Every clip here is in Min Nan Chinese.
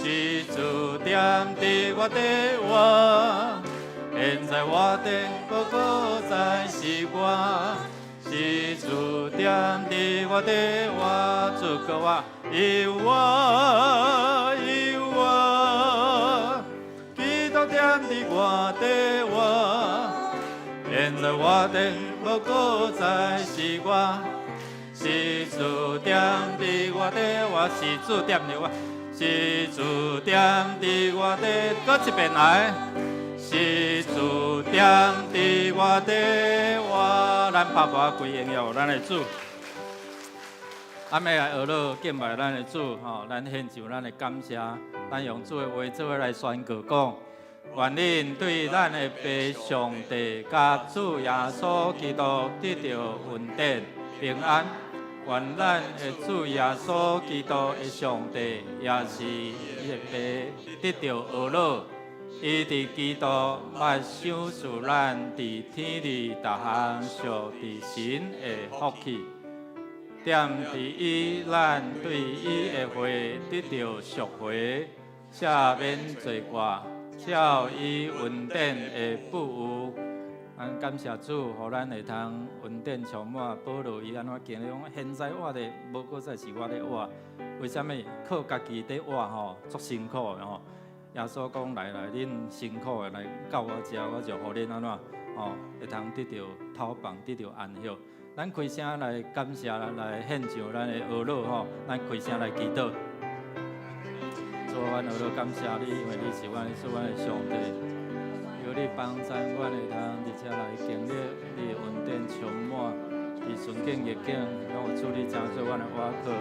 是主踮佇我底活，現在活的無閣再是我，是主踮佇我底活，主閣我，有我有我，基督踮佇我底活，現在活的無閣再是我，是主踮佇我底活，是主踮佇我，是主踮佇我底，閣一遍來。是主踮佇我底活，咱拍噗仔歸榮耀咱的主。咱欲來學樂敬拜咱的主，吼，咱獻上咱的感謝，咱用主的話做伙來宣告講：願恁對咱的父上帝佮主耶穌基督得著恩典平安。願咱的主耶穌基督的上帝，也是伊的父，得著呵咾。伊佇基督捌賞賜咱佇天裡逐項屬佇神的福氣。踮佇伊，咱對伊的血得著贖回，赦免罪過，照伊恩典的富裕。咱感謝主，予咱會通恩典充滿。保羅伊按怎經歷講？現在活的無閣再是我咧活，為啥物？靠家己咧活吼，足辛苦的吼。耶穌講：來來，恁辛苦的來到我遮，我就予恁按怎吼，會通得著透放，得著安息。咱開聲來感謝，來獻上咱的呵咾吼，咱開聲來祈禱。主，阮呵咾感謝你，因為你是阮的主，阮的上帝。求你幫贊阮會通佇遮來經歷你的恩典充滿，佇順境逆境，攏有主你成做阮的倚靠。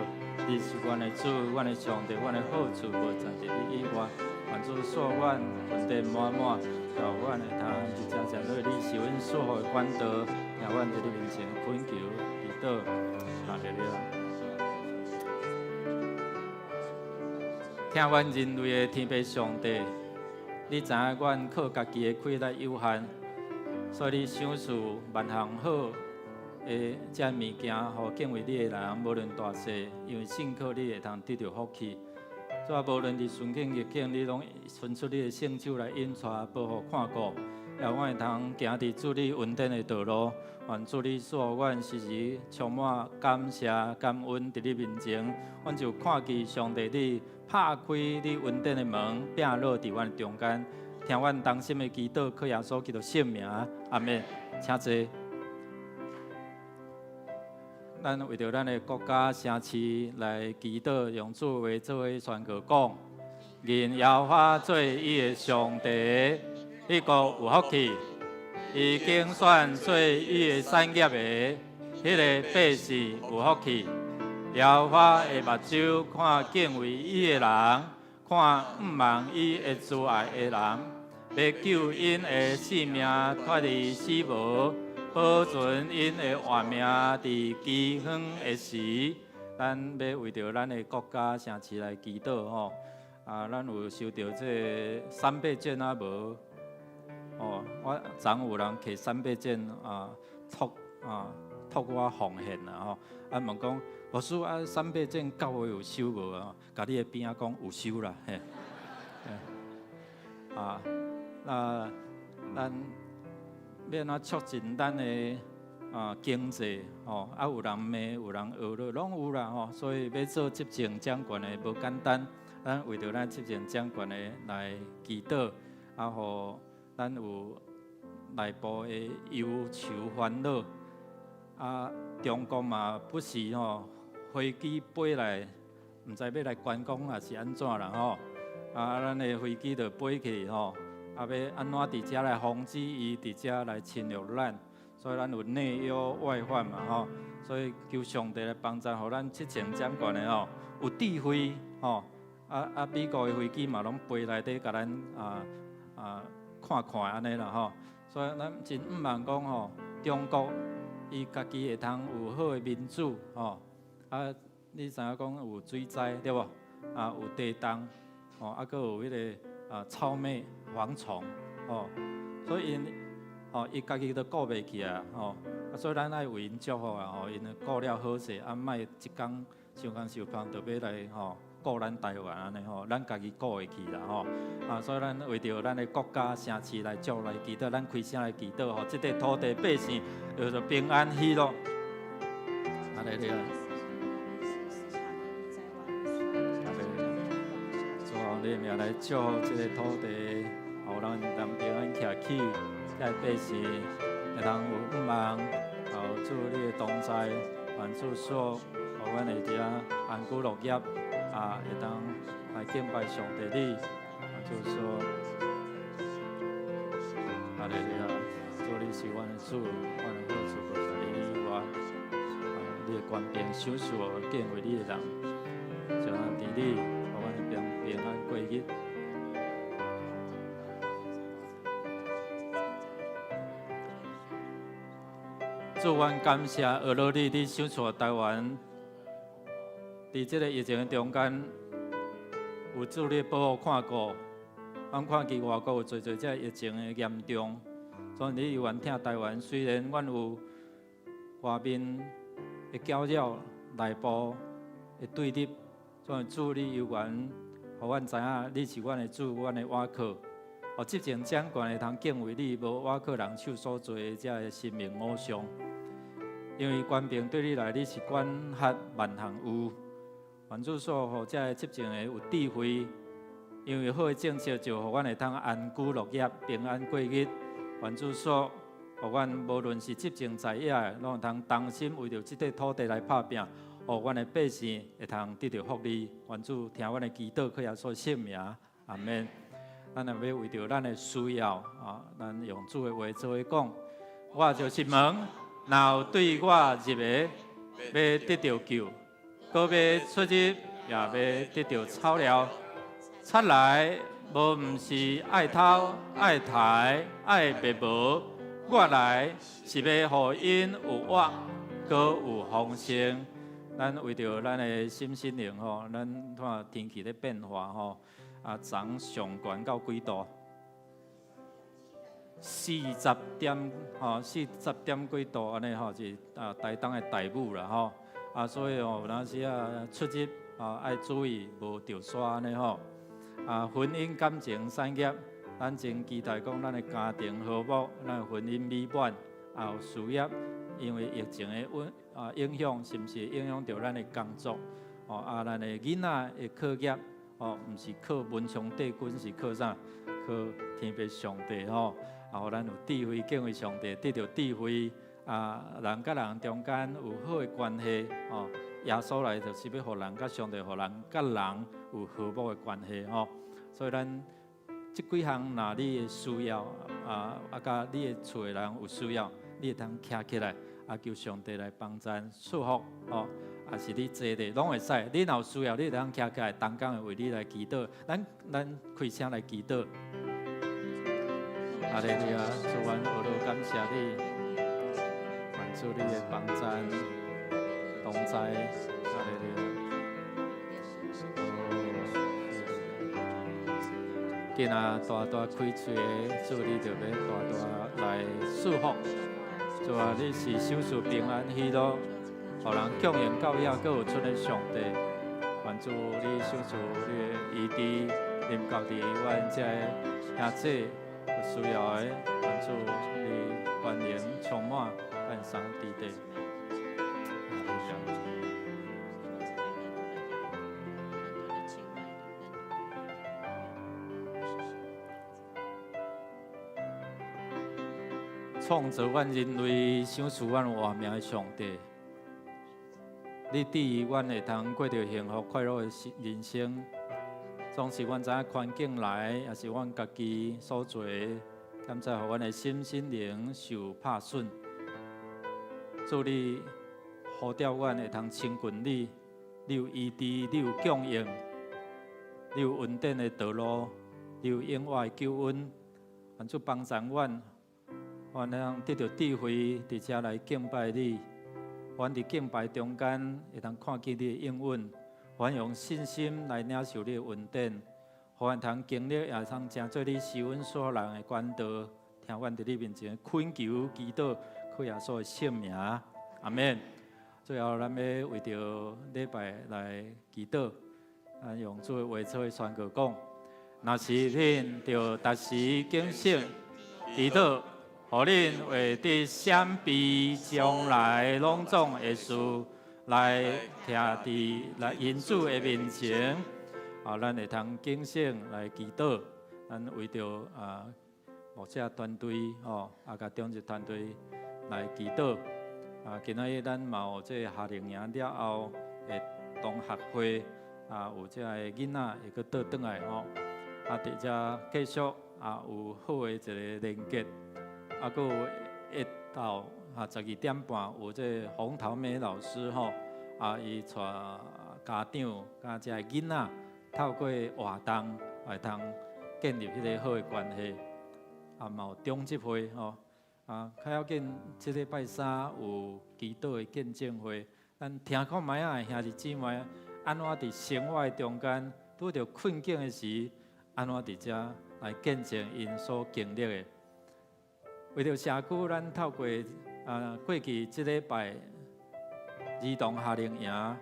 你是阮的主，阮的上帝，阮的好處無在佇你以外。願主賜阮恩典滿滿，予阮會通佇遮食落你是阮賜福的管道，聽阮佇你面前懇求祈禱，哈利路亞。聽阮人類的天父上帝，你知影阮靠家己的氣力有限，所以你賞賜萬項好的這物件，予敬畏你的人，無論大細，因為信靠你會通得著福氣。主啊，無論佇順境逆境，你攏伸出你的聖手來引帶、保護、看顧，予阮會通行佇主你恩典的道路。願主你賜予阮時時充滿感謝、感恩佇你面前，阮就看見上帝你拍開你恩典的門，摒落佇阮中間，聽阮衷心的祈禱，靠耶穌基督聖名，阿們。請坐。咱為著咱的國家城市來祈禱，用主話做伙宣告講：認耶和華做伊的上帝，彼國有福氣；伊揀選做伊的產業的，彼个百姓有福氣。耶和華的目睭看敬畏伊的人，看向望伊的慈愛的人，欲救𪜶的性命脫離死無，保存𪜶的活命佇饑荒的時。咱欲為著咱的國家城市來祈禱吼。啊，咱有收著這个三倍券啊無？哦，我昨有人提三倍券啊，託啊託我奉獻啦吼。啊問講，牧師啊，三倍券教會有收無啊？共你的邊仔講有收啦，嘿。啊，那咱欲按怎促進咱的經濟吼？啊，有人罵，有人呵咾，攏有啦吼。所以欲做執政掌權的無簡單。咱為著咱執政掌權的來祈禱，啊，予咱有內部的憂愁煩惱。啊，中國嘛不時吼飛機飛來，毋知欲來觀光抑是按怎啦吼。啊，咱的飛機就飛去吼，啊，欲按怎佇遮來防止伊佇遮來侵略咱？所以咱有內憂外患嘛吼。所以求上帝來幫助，予咱執政掌權的吼有智慧吼。啊啊！美國的飛機嘛攏飛來佇共咱看看按呢啦吼。所以咱真向望講吼，中國伊家己會通有好的民主吼。啊，你知影講有水災對無？啊，有地動吼，啊，閣有彼个草蛉、蝗蟲吼。所以𪜶吼，伊家己都顧袂起啊吼。啊，所以咱愛為𪜶祝福啊吼，𪜶顧了好勢，啊，莫一工傷工受胖，就欲來吼。顧咱台灣按呢吼，咱家己顧會去啦吼。啊，所以咱為著咱的國家城市來祝來祈禱，咱開聲來祈禱吼，這塊土地百姓叫做平安喜樂。哈利路亞。主啊，你的名來祝福這个土地，予咱當平安徛起，這个百姓會當有盼望，有主你的同在，願主賜予阮會佇遐安居樂業，啊，會當來敬拜上帝你，主說，哈利路亞，主你是阮的主，阮的好處無在你以外，啊，你的權柄賞賜予敬畏你的人，就伫你，予阮平平安過日。主，阮感謝阿羅你，你賞賜台灣，佇這个疫情中間，有主你保護看顧。阮看見外國有濟濟這疫情的嚴重，所以你猶原疼台灣。雖然阮有外面的攪擾、內部的對立，所以主你猶原予阮知影，你是阮的主，阮的倚靠。哦，執政掌權會通敬畏你，無倚靠人手所做的這个神明偶像。因為權柄對你來，你是管轄萬項有。願主賜予這个執政的有智慧，因為好的政策就予阮會通安居樂業、平安過日。願主賜予阮無論是執政在野的，攏會通同心為著這塊土地來拍拚，予阮的百姓會通得著福利。願主聽阮的祈禱，靠耶穌聖名，阿門。咱若欲為著咱的需要啊，咱用主的話做伙講，我就是門，若有對我入的，欲得著救，閣欲出入，也欲得著草料。賊來，無毋是愛偷、愛刣、愛滅無，我來是欲予𪜶有活，閣有豐盛。咱為著咱的心身靈吼，咱看天氣咧變化吼，啊，昨上懸到幾度？四十點吼，40點幾度按呢吼，是啊台東的大雨啦吼。啊，所以哦，有當時啊出入啊愛注意，無著沙按呢吼。啊，婚姻感情產業，咱真期待講咱的家庭和睦，咱的婚姻美滿，啊有事業，因為疫情的問啊影響，是毋是影響著咱的工作？哦，啊，咱的囡仔的課業，哦，毋是靠文昌帝君，是靠啥？靠天父上帝吼。啊，予咱有智慧敬畏上帝，得著智慧，啊，人佮人中間有好的關係，哦，耶穌來就是欲予人佮上帝，予人佮人有和睦的關係，吼。所以咱這幾項，若你的需要，啊啊，佮你的厝的人有需要，你會當徛起來，啊，求上帝來幫贊祝福，吼，啊是你坐咧攏會使。你若有需要，你會當徛起來，同工會為你來祈禱。咱咱開聲來祈禱。哈利路亞，主，阮呵咾感謝你，願主你的幫贊同在，哈利路亞。哦，囝仔大大開喙的，主你就欲大大來祝福。主啊，你是賞賜平安喜樂，予人供應到遐，閣有出的上帝。願主你賞賜你的醫治，臨到佇阮這个兄姊有需要的，願主你權能充滿，咱三弟弟。創造阮人類、賞賜阮活命的上帝，你賜予阮會通過著幸福快樂的人生。總是阮知影環境來，抑是阮家己所做的，敢才予阮的心身靈受拍損。主你呼召阮會通親近你，你有醫治，你有供應，你有恩典的道路，你有永活的救恩，願主幫助阮，阮會通得著智慧，佇遮來敬拜你。阮佇敬拜中間會通看見你的應允，阮用信心來領受你的恩典，予阮通經歷，也通成做你施恩賜福人的管道。聽阮佇你面前懇求祈禱，靠耶穌的聖名，阿門。最後，咱欲為著禮拜來祈禱。咱用主的話做宣告講，若是恁著逐時警醒祈禱，予恁會得閃避將來攏總的事，來徛佇來因主的面前。啊，咱會通警醒來祈禱，咱為著啊牧者團隊吼，啊佮長執團隊來祈禱。啊，今仔日咱嘛有這個夏令營了後的同學會，啊，有這個囡仔會閣倒轉來吼，啊，佇遮繼續啊有好的一個連結，啊，閣有下晝啊12點半有這個洪桃美老師吼，啊，伊帶家長佮這個囡仔透過活動會通建立彼個好的關係，啊，嘛有長執會吼。啊，較要緊，這禮拜三有祈禱的見證會，咱聽看覓仔兄弟姊妹，按怎佇生活的中間拄著困境的時，按怎佇遮來見證𪜶所經歷的。為著社區，咱透過啊過去這禮拜兒童夏令營，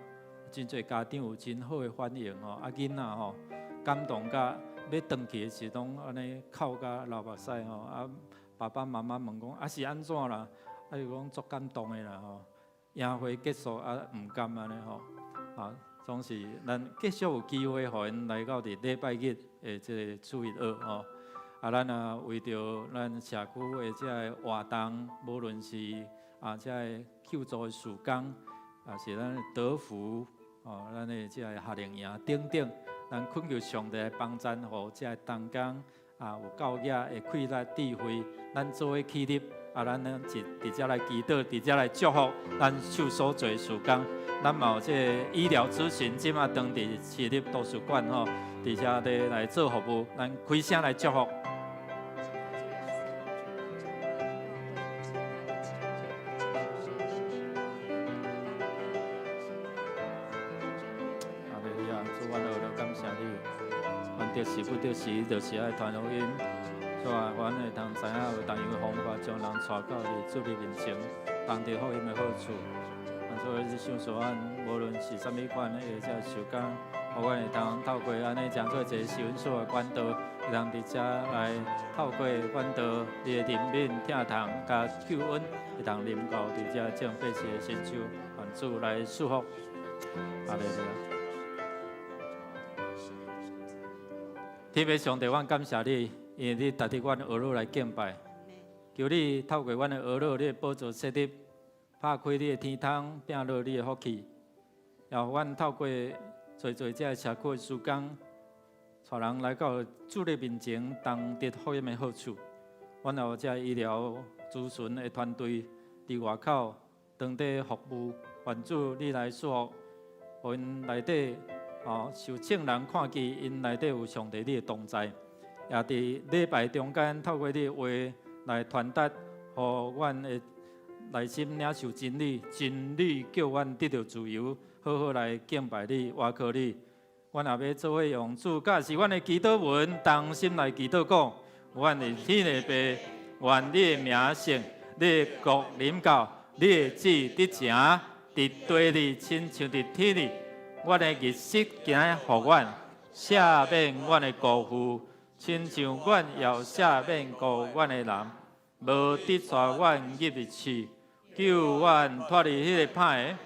真濟家長有真好的反應吼，啊囡仔吼感動甲欲轉去的時，攏按呢哭甲流目屎吼啊！爸爸媽媽問講啊是按怎啦？啊伊講足感動的啦吼。營會結束啊，毋甘按呢吼。啊，總是咱繼續有機會予𪜶來到佇禮拜日的這個主日學吼。啊，咱啊為著咱社區的這個活動，無論是啊這個救助的事工，啊是咱的德福，哦，咱的這個夏令營等等，咱懇求上帝來幫贊，予這個同工啊有夠額的氣力智慧，咱做伙起立，啊，咱呢佇佇遮來祈禱，佇遮來祝福咱手所做的事工。咱嘛有這個醫療諮詢，這馬當佇市立圖書館吼，佇遮咧來做服務，咱開聲來祝福。阿利路亞，主，阮學著感謝你，阮得時不得時，就是愛傳福音。主啊，阮會通知影有同樣的方法，將人帶到你主你面前，同得福音的好處。所以你賞賜阮，無論是啥物款的這個事工，予阮會通透過按呢誠做一個施恩所的管道，會通佇遮來透過管道，你的憐憫、疼痛佮救恩，會通臨到佇遮眾百姓的身上，願主來賜福。阿利路亞。天父上帝，阮感謝你，因為你值得阮呵咾來敬拜。求你透過阮的呵咾，你的寶座設立，拍開你的天窗，摒落你的福氣，也予阮透過濟濟這個社區的事工，帶人來到主你面前，同得福音的好處。阮也有這個醫療諮詢的團隊佇外口當地服務，願主你來賜福，予𪜶內底哦，受眾人看見𪜶內底有上帝你的同在，也佇禮拜中間透過你的話來傳達，予阮的內心領受真理，真理叫阮得著自由，好好來敬拜你，倚靠你。阮也欲做伙用主教示阮的祈禱文，同心來祈禱講：阮的天的父，願你的名聖，你的國臨到，你的旨意得成，佇地裡親像佇天裡。阮的日食今仔日予阮，赦免阮的辜負，親像阮也有赦免辜阮的人，無得帶阮入去試，救阮脫離彼个歹的。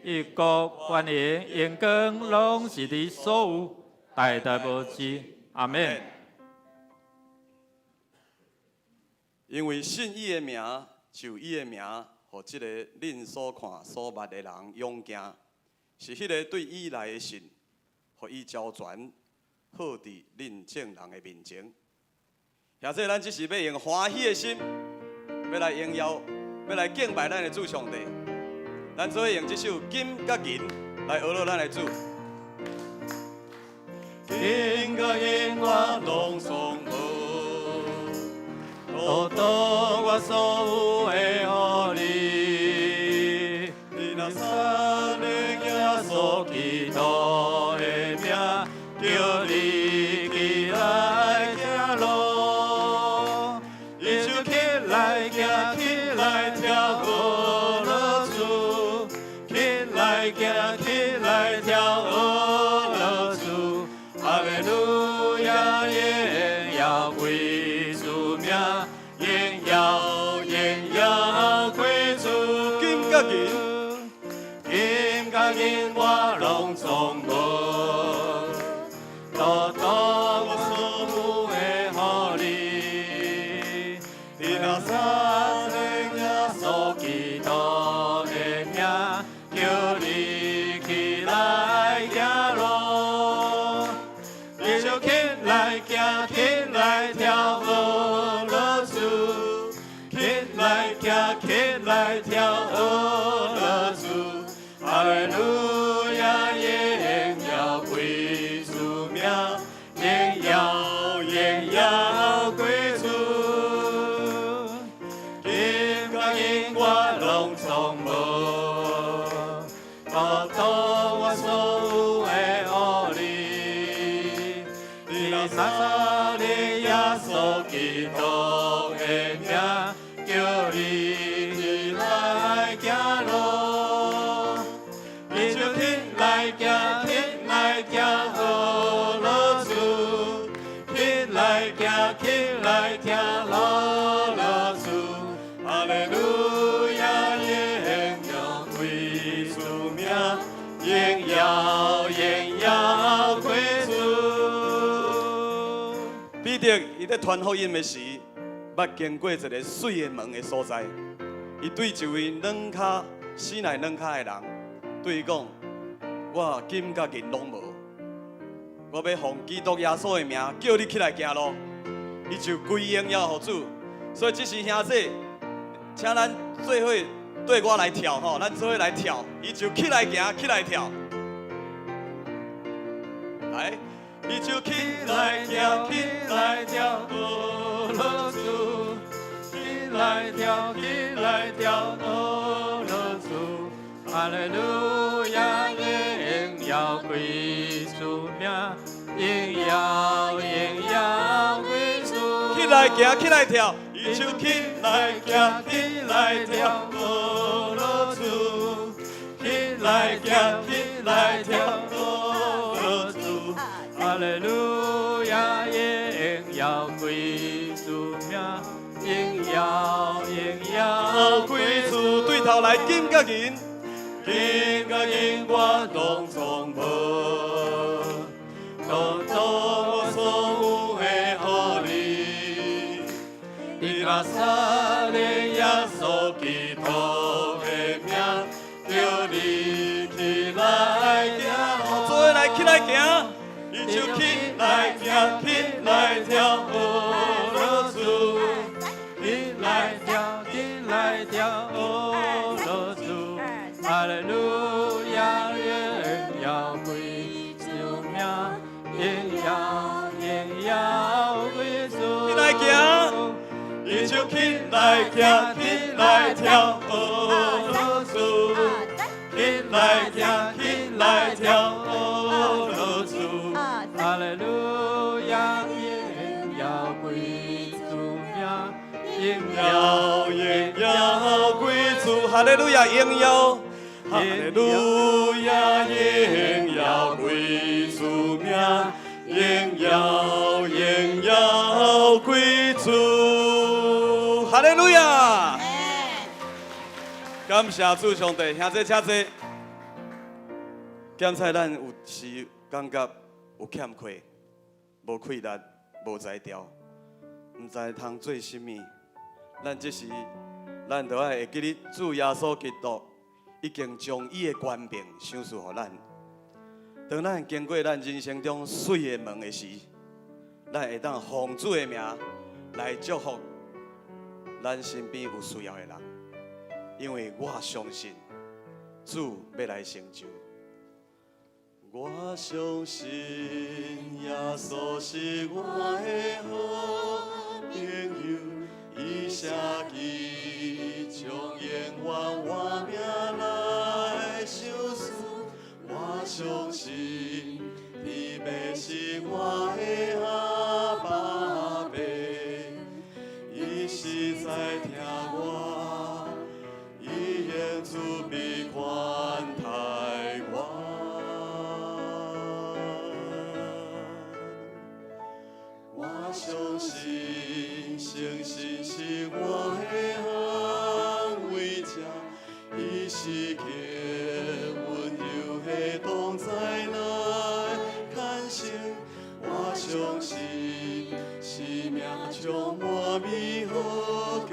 因國權勢榮光攏是你所有，代代無止。阿們。因為信伊的名，就伊的名，予這個恁所看所捌的人勇健，是彼个對伊來的信，予伊成全，好佇恁眾人的面前。兄弟，咱這時欲用歡喜的心，欲來榮耀，欲來敬拜咱的主上帝。咱做伙用這首金佮銀來呵咾咱的主。金佮銀我攏總無，獨獨我所有的予你。你拿撒勒耶穌基督的名，叫你起來行路。伊就起來行起來跳呵咾主，起來行起來跳呵咾主。耀歸主名，榮耀榮耀歸主。金佮銀，金佮銀我攏總無，得到我所有的予你。伫拿撒勒耶穌基督的名，叫你起來行路。你就起來行，起來跳，呵樂主！起來行，起來跳，呵樂主！哈利路亞，榮耀歸主名，榮耀榮耀歸主。金佮銀我攏總無，得到我所有的予你。伫拿撒勒耶穌基督的名，叫你起來行路。你就起來行，起來行，呵樂主！起來行，起來跳，呵樂主！哈利路亞，榮耀歸主名，榮耀榮耀歸主。彼得伊咧傳福音的時，捌經過一个水的門的所在，伊對一位軟跤生來軟跤的人，對伊講：我金佮銀攏無，我欲奉基督耶穌的名叫你起來行路。伊就歸榮耀予主。所以這時兄弟，請咱做伙對我來跳吼，咱做伙來跳，伊就起來行，起來跳。來，伊就起來行，起來跳，呵樂主！起來跳，起來跳，呵樂主！哈利路亞，榮耀歸主名，榮耀榮耀歸主。起來行，起來跳，伊就起來行，起來跳，呵樂主！起來行，起來跳，呵樂主！哈利路亞，榮耀歸主名，榮耀榮耀歸主。對頭來金佮銀，金佮銀我攏總無，得到我所有的予你。伫拿撒勒耶穌基督的名，叫你起來行。做伙來起來行，伊就起來行，起來跳，呵樂主！起來跳，起來跳，呵樂主！哈利路亞，榮耀歸主名，榮耀榮耀歸主。起來行，伊就起來行，起來跳，呵樂主！起來行，起來跳，呵樂主！哈利路亞，榮耀歸主名，榮耀榮耀歸主。哈利路亞，榮耀，哈利路亞，榮耀歸主名，榮耀榮耀歸主，哈利路亞。感謝主上帝，兄弟請坐。檢查咱有時感覺有欠缺，無氣力，無才調，毋知通做啥物。咱這時，咱著愛會記得主耶穌基督已經將伊的權柄賞賜予咱。當咱經過咱人生中水的門的時，咱會當奉主的名來祝福咱身邊有需要的人，因為我相信主欲來成就。我相信耶穌是我的好朋友，伊寫記將永遠換命來相思。我相信天父是我的阿爸父，伊實在疼我，伊用慈悲款待我。我相信，誠實是我的捍衛者，伊時刻溫柔的同在來牽承。我相信，生命充滿美好計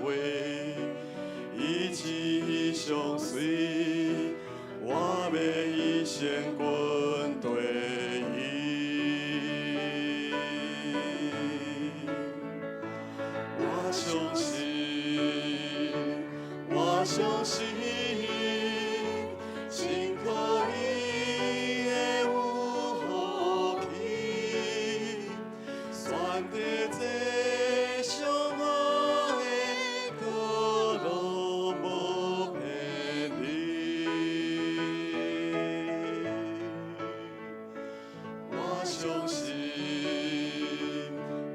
劃，伊旨意相隨，我欲一生跟綴伊。我相信，我相信，信靠伊會有福氣，選擇這上好的道路，無偏離。我相信，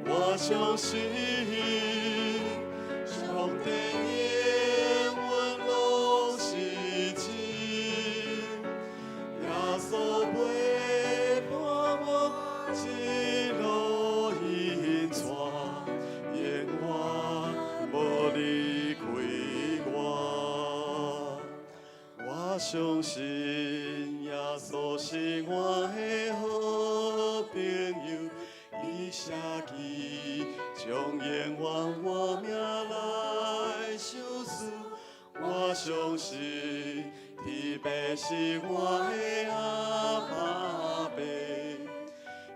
我相信，上帝應允攏是真。耶穌陪伴我一路引帶，永遠無離開我。我相信耶穌是我的好朋友，伊寫記將永遠換名來相思。我相信天父是我的阿爸父，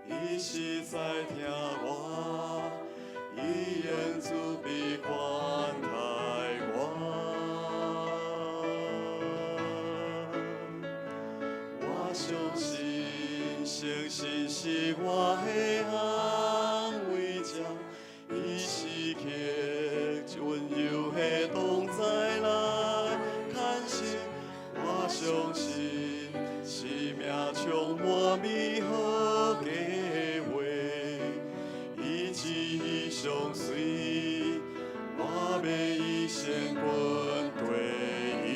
伊實在疼我，伊用慈悲款待我。我相信，誠實是我的捍衛者，伊時刻溫柔的同在來牽承。我相信，生命充滿美好計劃，伊旨意相隨，我欲一生跟綴伊。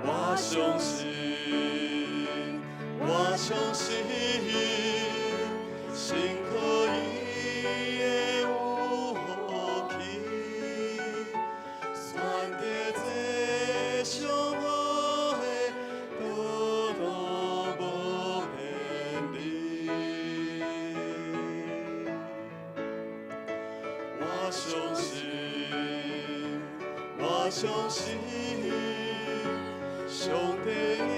我相信，我相信，信靠伊會有福氣，選擇這上好的道路，無偏離。我相信，我相信，上帝應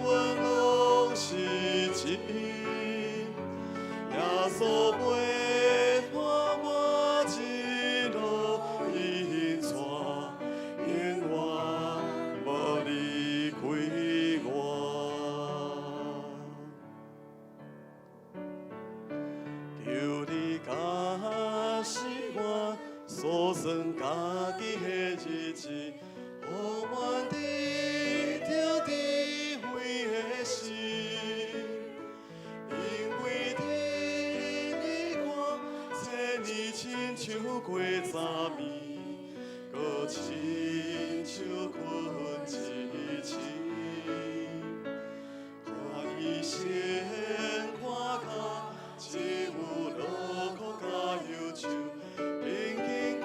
允攏是真。耶穌陪伴我一路引帶，永遠無離開我。求你教示我所算家己的日子，予阮得著智慧的心。因為聽你歌，千年親像過早暝，閣親像睏一醒。看伊先看跤，只有勞苦佮憂愁，平靜過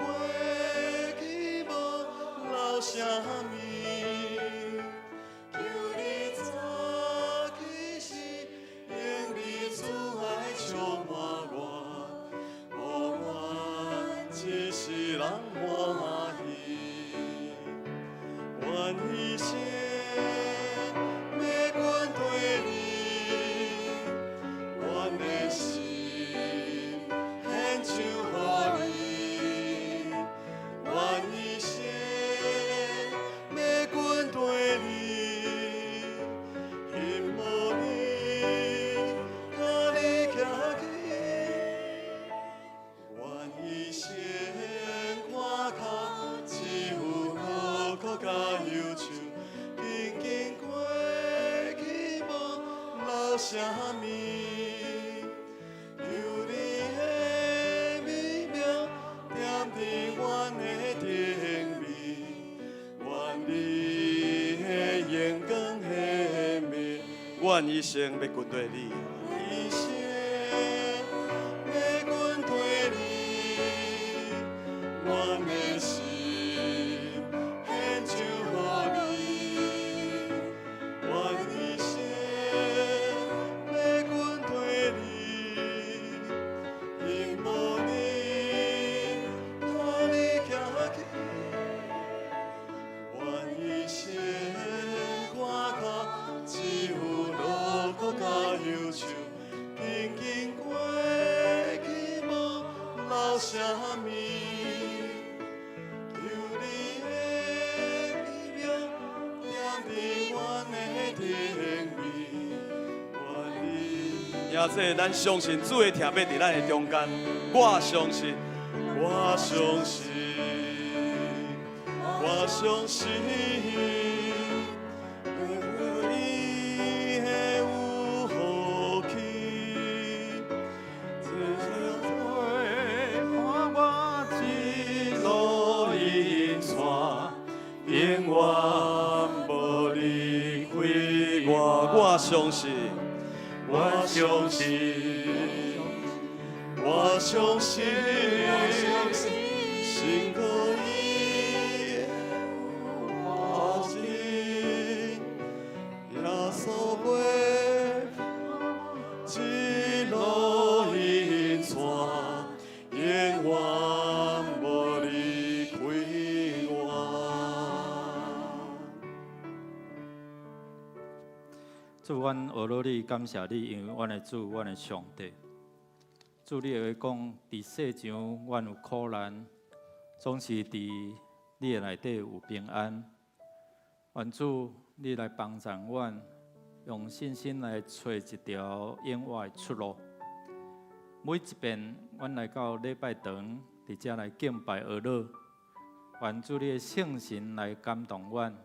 去無留啥物。求你早起時，用你慈愛充滿我，予阮一世人歡喜。願一生欲跟綴你，阮的心獻上予你。願一生欲跟綴你，希望你佮你徛起。願一生看跤，只有勞苦佮憂愁，平靜過去無留啥物。求你的美名踮佇阮的頂面，願你的榮光顯明，願阮一生欲跟隨你，一生欲跟隨你，阮的心獻上予你，阮一生欲跟隨你，永無你脫離行去。阮一生看較只有勞苦佮憂愁，平靜過去無留啥物。求你的美名踮佇阮的頂面，願你。也這咱相信主的疼欲佇咱的中間，我相信，我相信，我相信，伊會有福氣。這伴我一路引帶，永遠無離開我。我相信，我相信，我相信，勝過伊的活力，耶穌袂一路引帶，永遠無離開我。主，阮呵咾你，感謝你，因為阮的主，阮的上帝。主，你的話講，佇世上阮有苦難，總是佇你的內底有平安。願主，你來幫助阮，用信心來揣一條永活的出路。每一遍，阮來到禮拜堂，佇遮來敬拜呵咾，願主你的聖神來感動阮，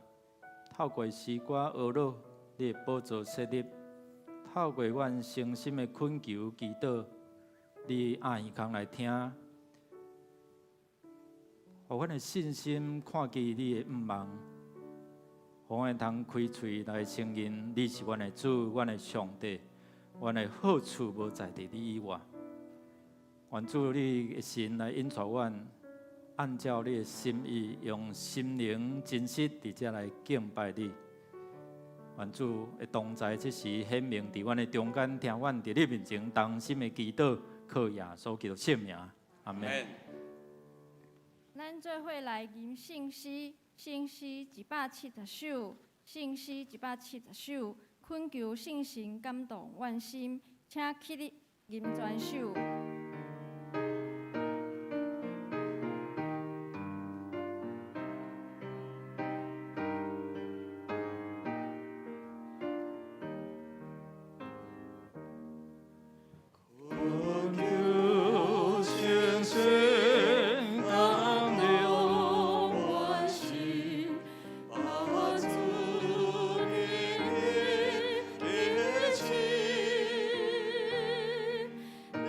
透過詩歌呵咾，你的寶座設立，透過阮誠心的懇求祈禱，你掩耳孔來聽，予阮的信心看見你的向望，予阮會通開喙來承認你是阮的主，阮的上帝，阮的好處無在佇你以外。願主你的神來引導阮，按照你的心意，用心靈真實佇遮來敬拜你。願主的同在，這時顯明佇阮的中間，聽阮佇你面前衷心的祈禱，靠耶穌基督聖名，阿門。咱做伙來吟聖詩，聖詩170首，聖詩170首，懇求聖神感動阮心，請起立吟全首。懇求聖神感動阮心，把主的靈加持。你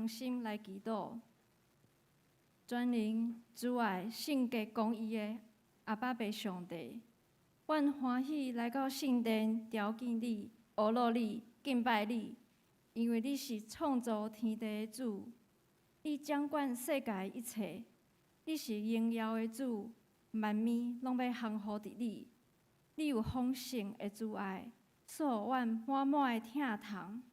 同心來祈禱。全能、慈愛、聖潔、公義的阿爸父上帝，阮歡喜來到聖殿，朝見你、阿羅你、敬拜你，因為你是創造天地的主，你掌管世界一切，你是榮耀的主，萬物攏欲降服佇你。你有豐盛的慈愛，賜予阮滿滿的疼痛。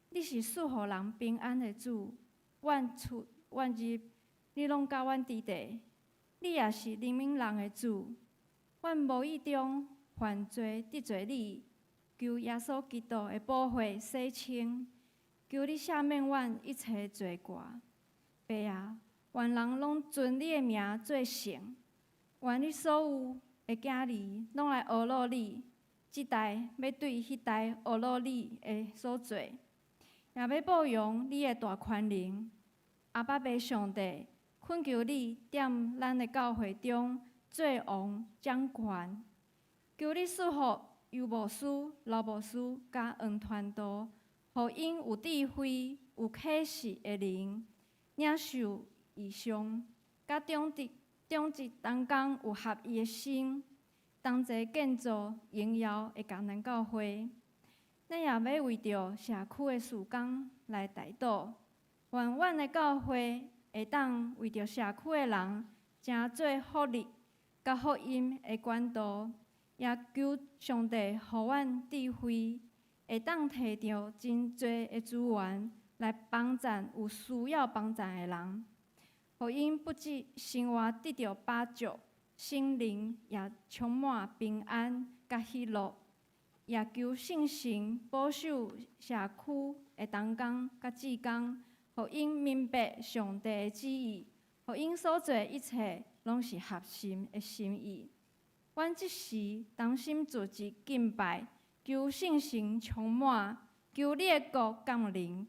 你是賜予人平安的主，阮出阮入，你攏佮阮佇咧。你也是憐憫人的主，阮無意中犯罪得罪你，求耶穌基督的寶血洗清，求你赦免阮一切罪過。爸啊，願人攏尊你的名做聖，願你所有的囝兒攏來阿羅你，這代欲對彼代阿羅你的所做，也欲報揚你的大權能。阿爸父上帝，懇求你踮咱的教會中做王掌權，求你賜福尤牧師、劉牧師佮黃傳道，予𪜶有智慧、有啟示的靈，領受異象，佮長執同工有合一的心，同齊建造榮耀的迦南教會。咱也欲為著社區的事工來代禱，願阮的教會會當為著社區的人，成做福利佮福音的管道，也求上帝予阮智慧，會當提著真濟的資源來幫贊有需要幫贊的人，予𪜶不止生活得著飽足，心靈也充滿平安佮喜樂。也求聖神保守社區的同工佮志工，予𪜶明白上帝的旨意，予𪜶所做的一切攏是合神的心意。阮這時同心聚集敬拜，求聖神充滿，求你的國降臨，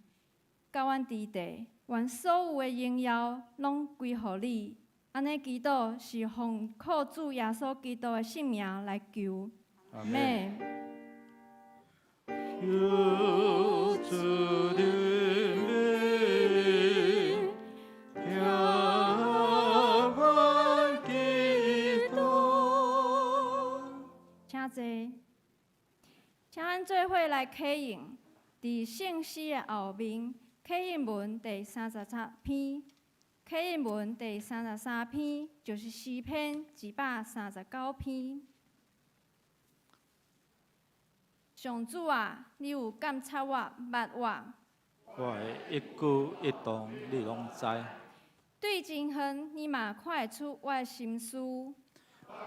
佮阮佇地，願所有的榮耀攏歸予你。按呢祈禱是奉靠主耶穌基督的聖名來求。阿們。求主憐憫，聽阮祈禱。請坐，請咱做伙來啟應，佇聖詩的後面，啟應文第三十三篇，啟應文第三十三篇就是詩篇239篇。上主啊，你有監察我，捌我。我的一舉一動，你攏知。對真遠，你嘛看會出我的心思。我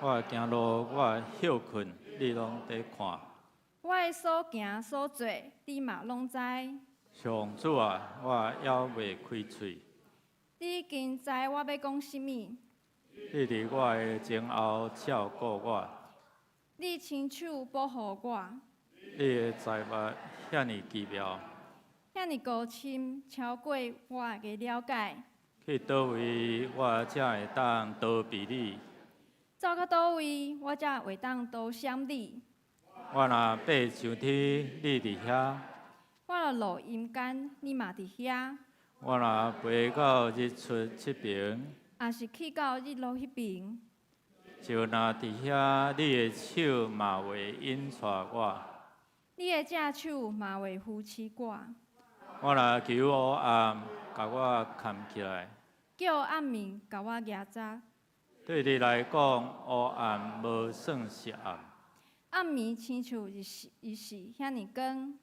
的行路，我的歇睏，你攏佇看。我的所行所做，你嘛攏知。上主啊，我猶未開喙。你已經知我欲講啥物。你佇我的前後照顧我。你親手保護我。你的才物遐爾奇妙，遐爾高深，超過我的了解。去佗位我才會當逃避你？走到佗位，我才會當逃閃你？我若爬上天，你佇遐；我若落陰間，你嘛佇遐。我若飛到日出這爿，抑是去到日落彼爿，就若佇遐，你的手嘛會引帶我。你的正手嘛會扶持我。我若求黑暗，共我崁起來；叫暗暝共我夯實。對你來講，黑暗無算是暗。暗暝親像日時，日時遐爾光。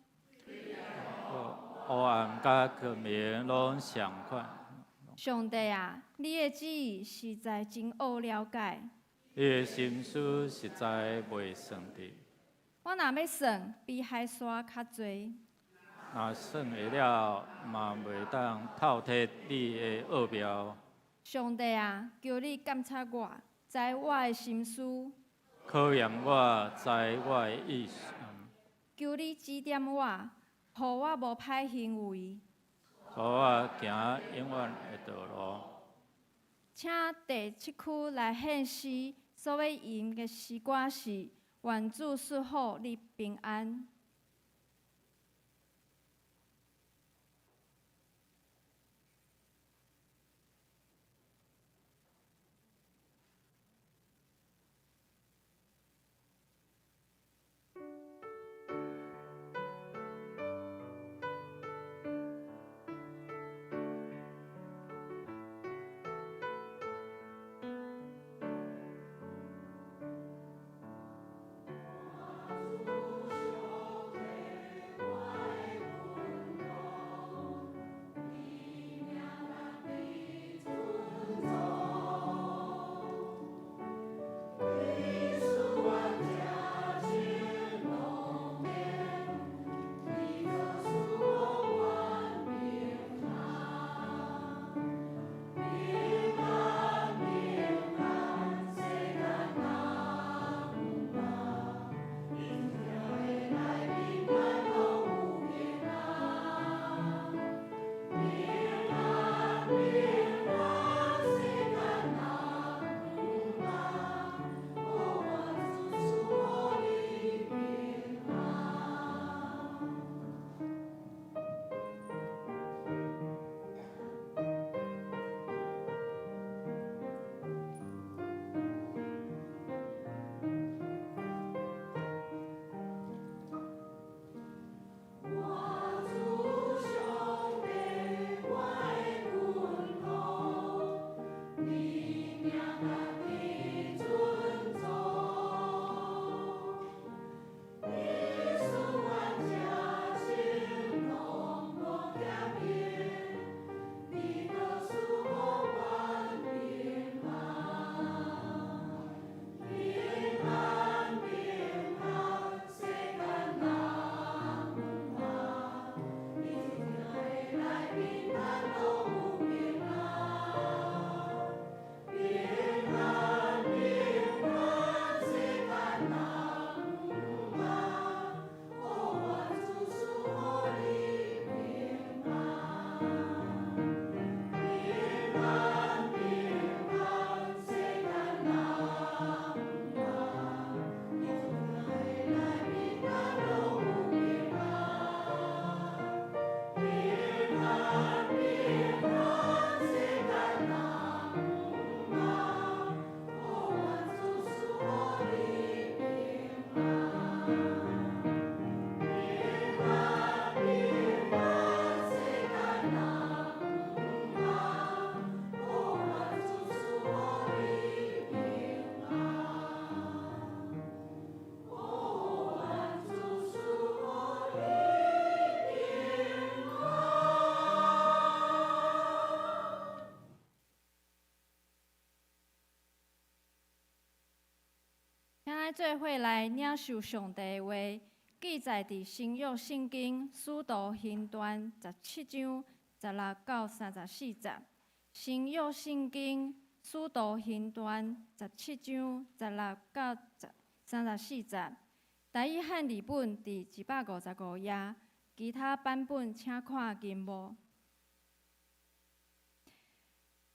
黑暗佮光明攏相款。上帝啊，你的旨意實在真奧了解。你的心思實在袂算得。我若欲算，比海沙較濟。若算會了，嘛袂當透徹你的奧妙。上帝啊，求你監察我，知我的心思。考驗我，知我的意思。求你指點我，予我無歹行為。予我行永遠的道路。請第七區來獻詩，所欲吟的詩歌是：願主賜福你平安。咱愛做伙來領受上帝的話，記載佇新約聖經使徒行傳17章16到34節。新約聖經使徒行傳十七章十六到34節。台語漢字本佇155頁，其他版本請看銀幕。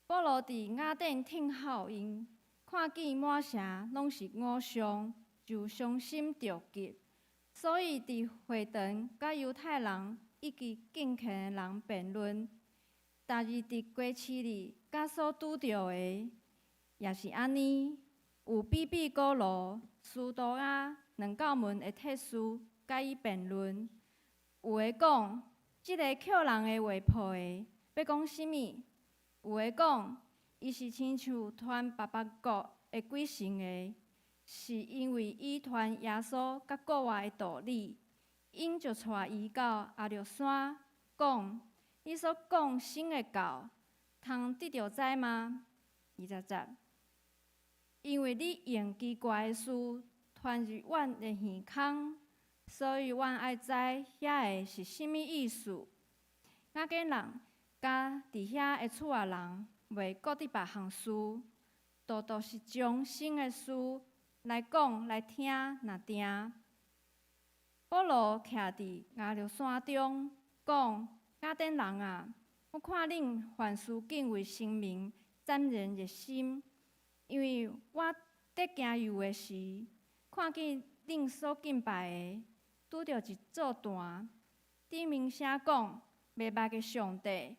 保羅佇雅典聽候𪜶，看見滿城攏是偶像，就傷心著急，所以佇會堂佮猶太人以及敬虔的人辯論。逐日佇街市裡佮所拄著的，也是按呢。有比庇古羅、斯多亞兩教門的哲師佮伊辯論，有的講，這个抾人的話破的，欲講啥物？有的講，伊是親像傳別別國的鬼神的，是因為伊傳耶穌佮復活的道理。𪜶就帶伊到阿略山，講：你所講新的教，通得著知嗎？20節，因為你用奇怪的事傳入阮的耳空，所以阮愛知遐个是啥物意思。雅典人佮佇遐的厝仔人，袂顧得別項事，獨獨是將新的事來講來聽若定。保羅徛佇阿略山中，講：雅典人啊，我看恁凡事敬畏神明，澹然熱心，因為我佇行遊的時，看見恁所敬拜的，拄著一座壇，頂面寫講袂捌的上帝。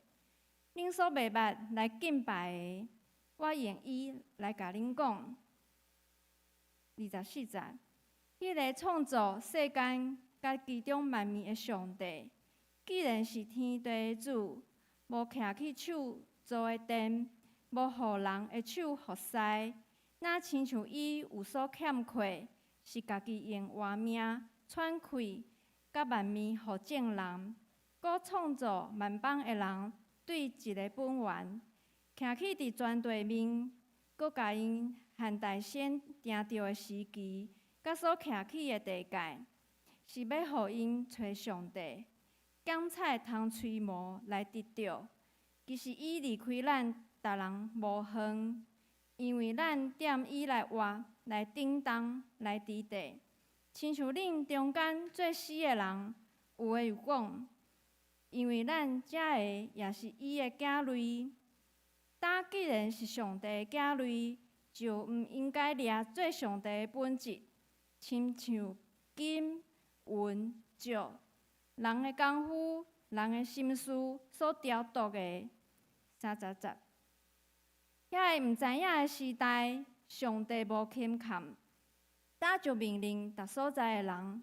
恁所袂捌來敬拜的，我用伊來共恁講。24節，彼个創造世間佮其中萬物的上帝，既然是天地的主，無徛去手做的殿，無予人的手服侍，若親像伊有所欠缺，是家己用活命喘氣，佮萬物予眾人，閣創造萬邦的人，對一个本源，徛起佇全地面，閣共𪜶限代先定著的時期，佮所徛起的地界，是欲予𪜶揣上帝，檢採通揣摩來得著。其實伊離開咱逐人無遠，因為咱踮伊來活、來振動、來佇地。親像恁中間做死的人，有的又講，因為咱遮个也是伊的囝類。但既然是上帝的囝類，就毋應該掠做上帝的本質，親像金、銀、石，人的功夫、人的心思所雕琢的。30節，遐个毋知影的時代，上帝無輕看，早就命令逐所在的人，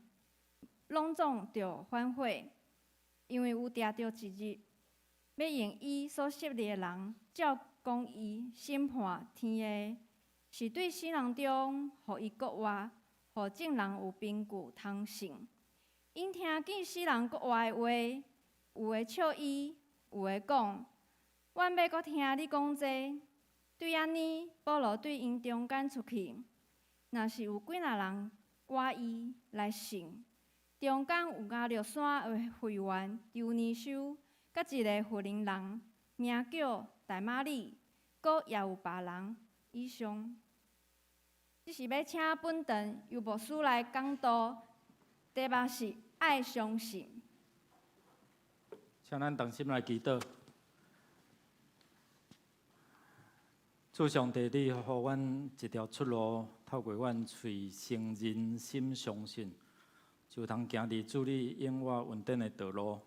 攏總著反悔，因為有定著一日，欲用伊所設立的人，照公義審判天下，是對死人中予伊復活，予眾人有憑據通信。𪜶聽見死人復活的話，有的笑伊，有的講：阮欲閣聽你講這。對按呢，保羅對𪜶中間出去，若是有幾若人倚伊來信，中間有亞略山的會員丟尼修，佮一个弗寧人，名叫大馬里，閣也有別人。以上，這是欲請本堂尤牧師來講道，題目是愛相信。請咱同心來祈禱。主上帝，你予阮一條出路，透過阮喙承認心相信，就通行佇主你永活恩典的道路。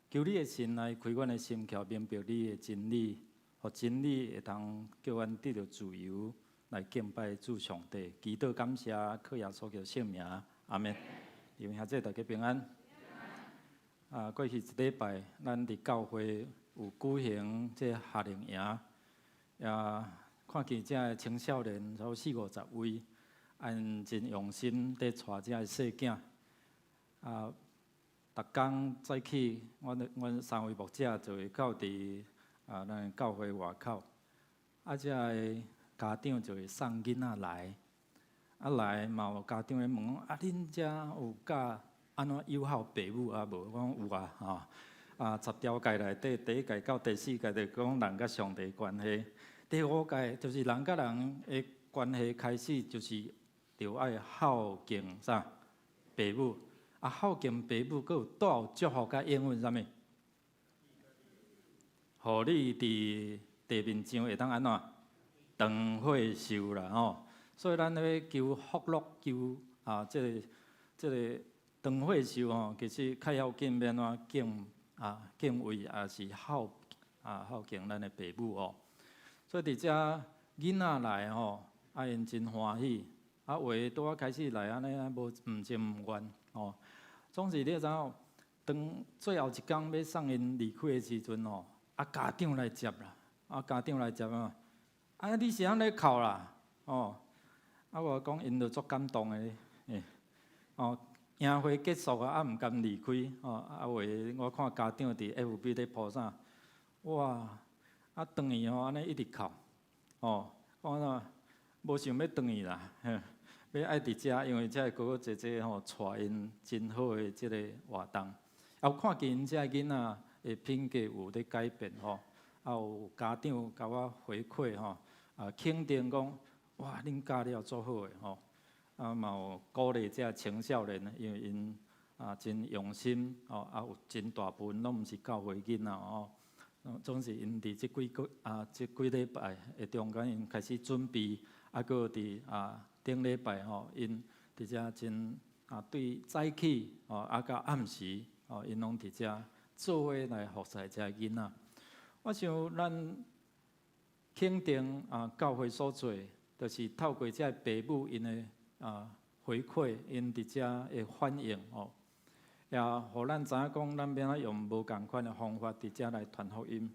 求你的神來開阮的心竅，明白你的真理，予真理會當叫阮得著自由，來敬拜主上帝。祈禱感謝，靠耶穌基督聖名，阿們。弟兄姊妹大家平安。啊，過去一禮拜，咱佇教會有舉行這夏令營。也看見遮个青少年，差不多四五十位，𪜶真用心佇帶遮个細囝。啊，逐工早起，阮三位牧者就會到佇咱教會外口，啊，遮个家長就會送囡仔來。啊來嘛有家長咧問講，啊恁遮有教按怎有孝爸母啊無？我講有啊，吼。啊，十條誡內底，第一誡到第四誡就講人佮上帝關係。第五誡就是人佮人的關係開始，就是著愛孝敬啥爸母。啊，孝敬爸母，閣有帶有祝福佮應允啥物？予你佇地面上會當按怎長歲壽啦吼。所以咱咧求福祿，求啊，這個長歲壽吼，其實較要緊欲按怎敬啊敬畏，也是孝啊孝敬咱的爸母哦。所以佇遮囡仔來吼，啊𪜶真歡喜，啊有的拄仔開始來按呢無毋情毋願吼。總是你知影，當最後一工欲送𪜶離開的時陣吼，啊家長來接啦，啊家長來接啊，啊你是按呢哭啦，哦，啊我講𪜶就足感動的，欸，哦，營會結束啊，啊毋甘離開，哦，啊有的我看家長佇 FB 咧 po 啥，哇，啊轉去吼按呢一直哭，哦，講啥，無想欲轉去啦，欲愛佇遮，因為遮哥哥姐姐吼帶𪜶真好的這個活動，啊有看見𪜶遮囡仔的品格有咧改變吼，啊有家長共我回饋吼，啊肯定講，哇，恁教了足好的吼，啊嘛有鼓勵遮青少年，因為𪜶啊真用心，吼，啊有真大部分攏毋是教會囡仔吼，總是𪜶佇這幾個啊這幾禮拜的中間，𪜶開始準備，啊閣有佇啊頂禮拜吼，𪜶佇遮真啊對早起吼啊到暗時吼，𪜶攏佇遮做伙來服侍遮囡仔。我想咱肯定啊教會所做，就是透過遮爸母𪜶的啊回饋，𪜶佇遮的反應吼，也予咱知影講，咱欲按怎用無仝款的方法佇遮來傳福音。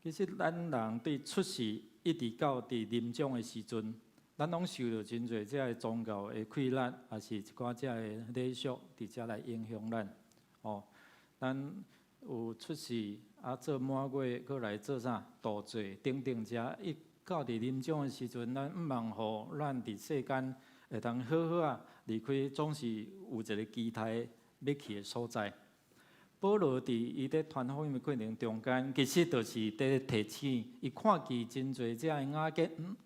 其實咱人對出世一直到佇臨終的時陣，咱攏受著真濟遮个宗教的氣力，抑是一寡遮个禮俗佇遮來影響咱。吼，咱有出世啊，做滿月，閣來做啥度歲等等遮，一到佇臨終的時陣，咱向望予咱佇世間會當好好仔離開，總是有一個期待欲去的所在。保羅佇伊咧傳福音的過程中間，其實就是佇提醒伊看見真濟遮个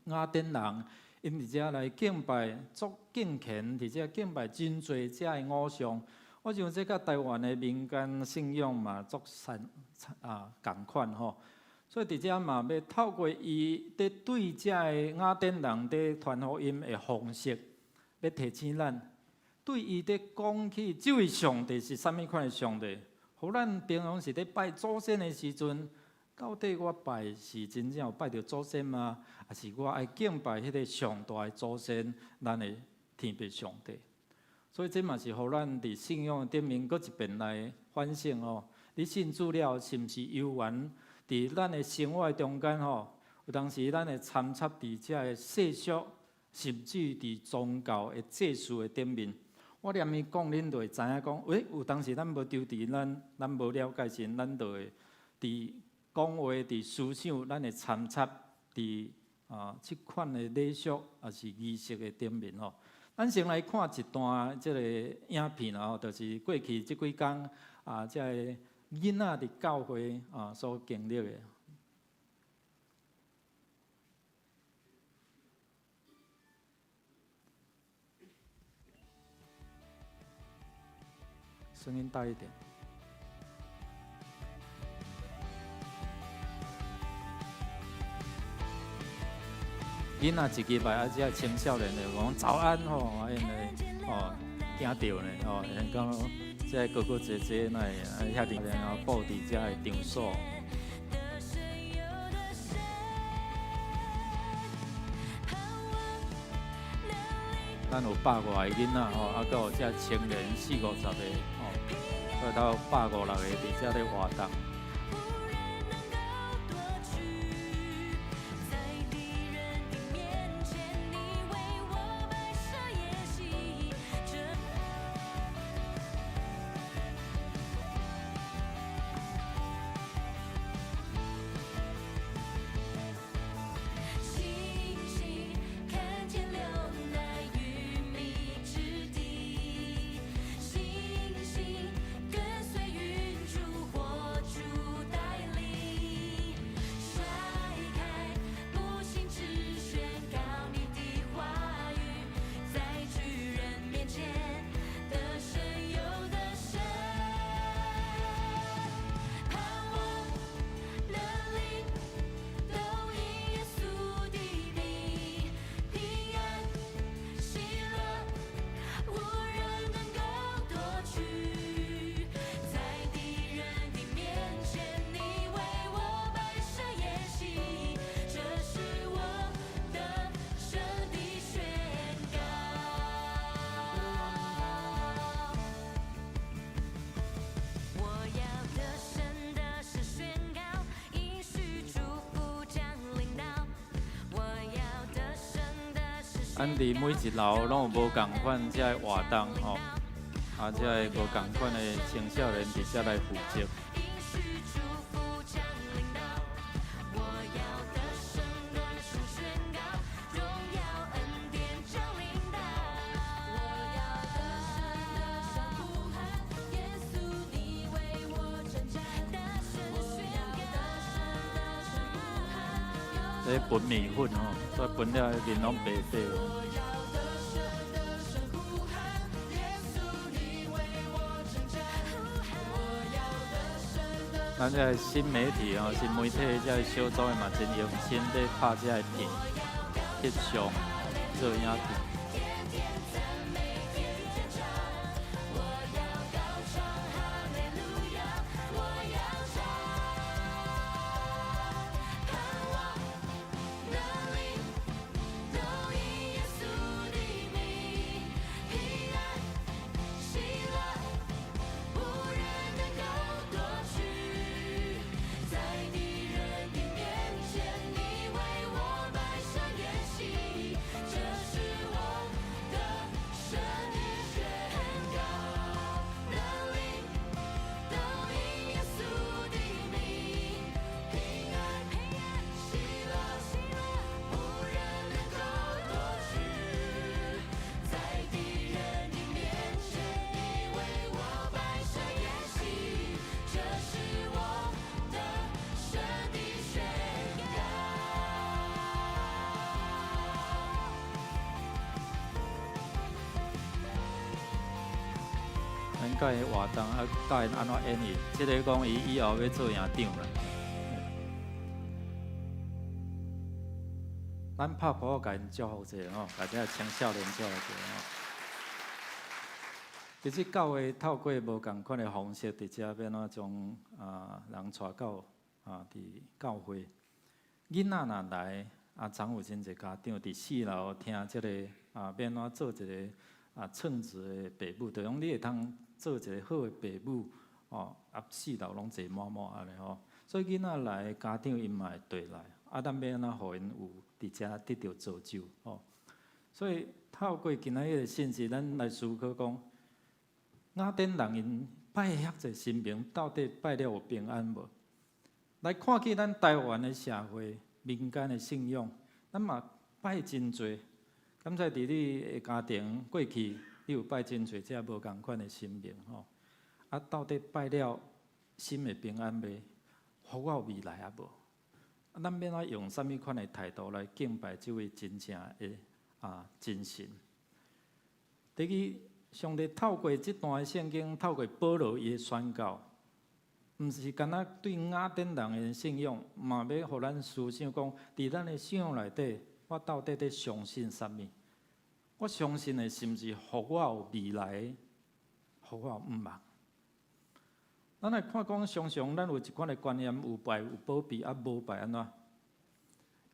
雅典人，𪜶佇遮來敬拜，足敬虔，佇遮敬拜真濟遮个偶像。我想這佮台灣的民間信仰嘛足相啊仝款吼。所以佇遮嘛欲透過伊佇對遮个雅典人佇傳福音的方式，欲提醒咱，對伊佇講起這位上帝是啥物款的上帝，予咱平常時佇拜祖先的時陣，到底我拜是真正有拜著祖先嗎？抑是我愛敬拜彼個上大的祖先，咱的天父上帝？所以這嘛是予咱佇信仰頂面閣一遍來反省哦。你信主了，是毋是猶原佇咱的生活中間吼？有當時咱會摻插佇遮个世俗，甚至佇宗教的祭祀的頂面。我連伊講，恁就會知影講，欸，有當時咱無丟佇咱，咱無了解時，咱就會佇講話、佇思想，咱會摻插佇啊這款的禮俗，抑是儀式的頂面吼。咱先來看一段這個影片吼，就是過去這幾工啊，這個囡仔佇教會啊所經歷的。聲音大一點。囡仔一入來，啊，這青少年就講早安吼，啊，𪜶會吼驚著呢，吼，𪜶講這哥哥姐姐哪會啊遐爾然後布置這个場所。咱有百外个囡仔吼，啊，閣有這青年四五十個吼，所以頭156個佇遮咧活動。咱佇每一樓攏有無仝款這个活動吼，啊，這个無仝款的青少年佇遮來負責。咧分麵粉吼，煞分了面攏白白。咱這個新媒體吼，新媒體這個小組的嘛真用心咧拍這個片、翕相、做影片。咱佮伊活動啊，教𪜶按怎演繹？這个講伊以後欲做營長啦。咱拍鼓共𪜶祝福者吼，共這个青少年祝福者吼。其實教會透過無仝款的方式，佇遮欲按怎將人帶到佇教會。囡仔若來，總有真濟家長佇四樓聽這个欲按怎做一个稱職的爸母，就講你會通做一个好的爸母，哦，四樓攏坐滿滿按呢吼。所以囡仔來，家長𪜶嘛會綴來，咱欲按怎予𪜶有佇遮得著造就吼。所以透過今仔日的信息，咱來思考講，雅典人𪜶拜遐濟神明，到底拜了有平安無？來看見咱台灣的社會民間的信仰，咱嘛拜真濟。敢知佇你的家庭過去，你有拜真濟這無仝款的神明吼？到底拜了心會平安袂？予我有未來抑無？咱欲按怎用啥物款的態度來敬拜這位真正的真神？第二，上帝透過這段的聖經，透過保羅伊的宣告，毋是干焦對雅典人的信仰，嘛欲予咱思想講，佇咱的信仰內底，我到底佇相信啥物？我相信的是毋是予我有未來，予我有向望？咱來看講，常常咱有一款的觀念，有拜有保庇，無拜按怎？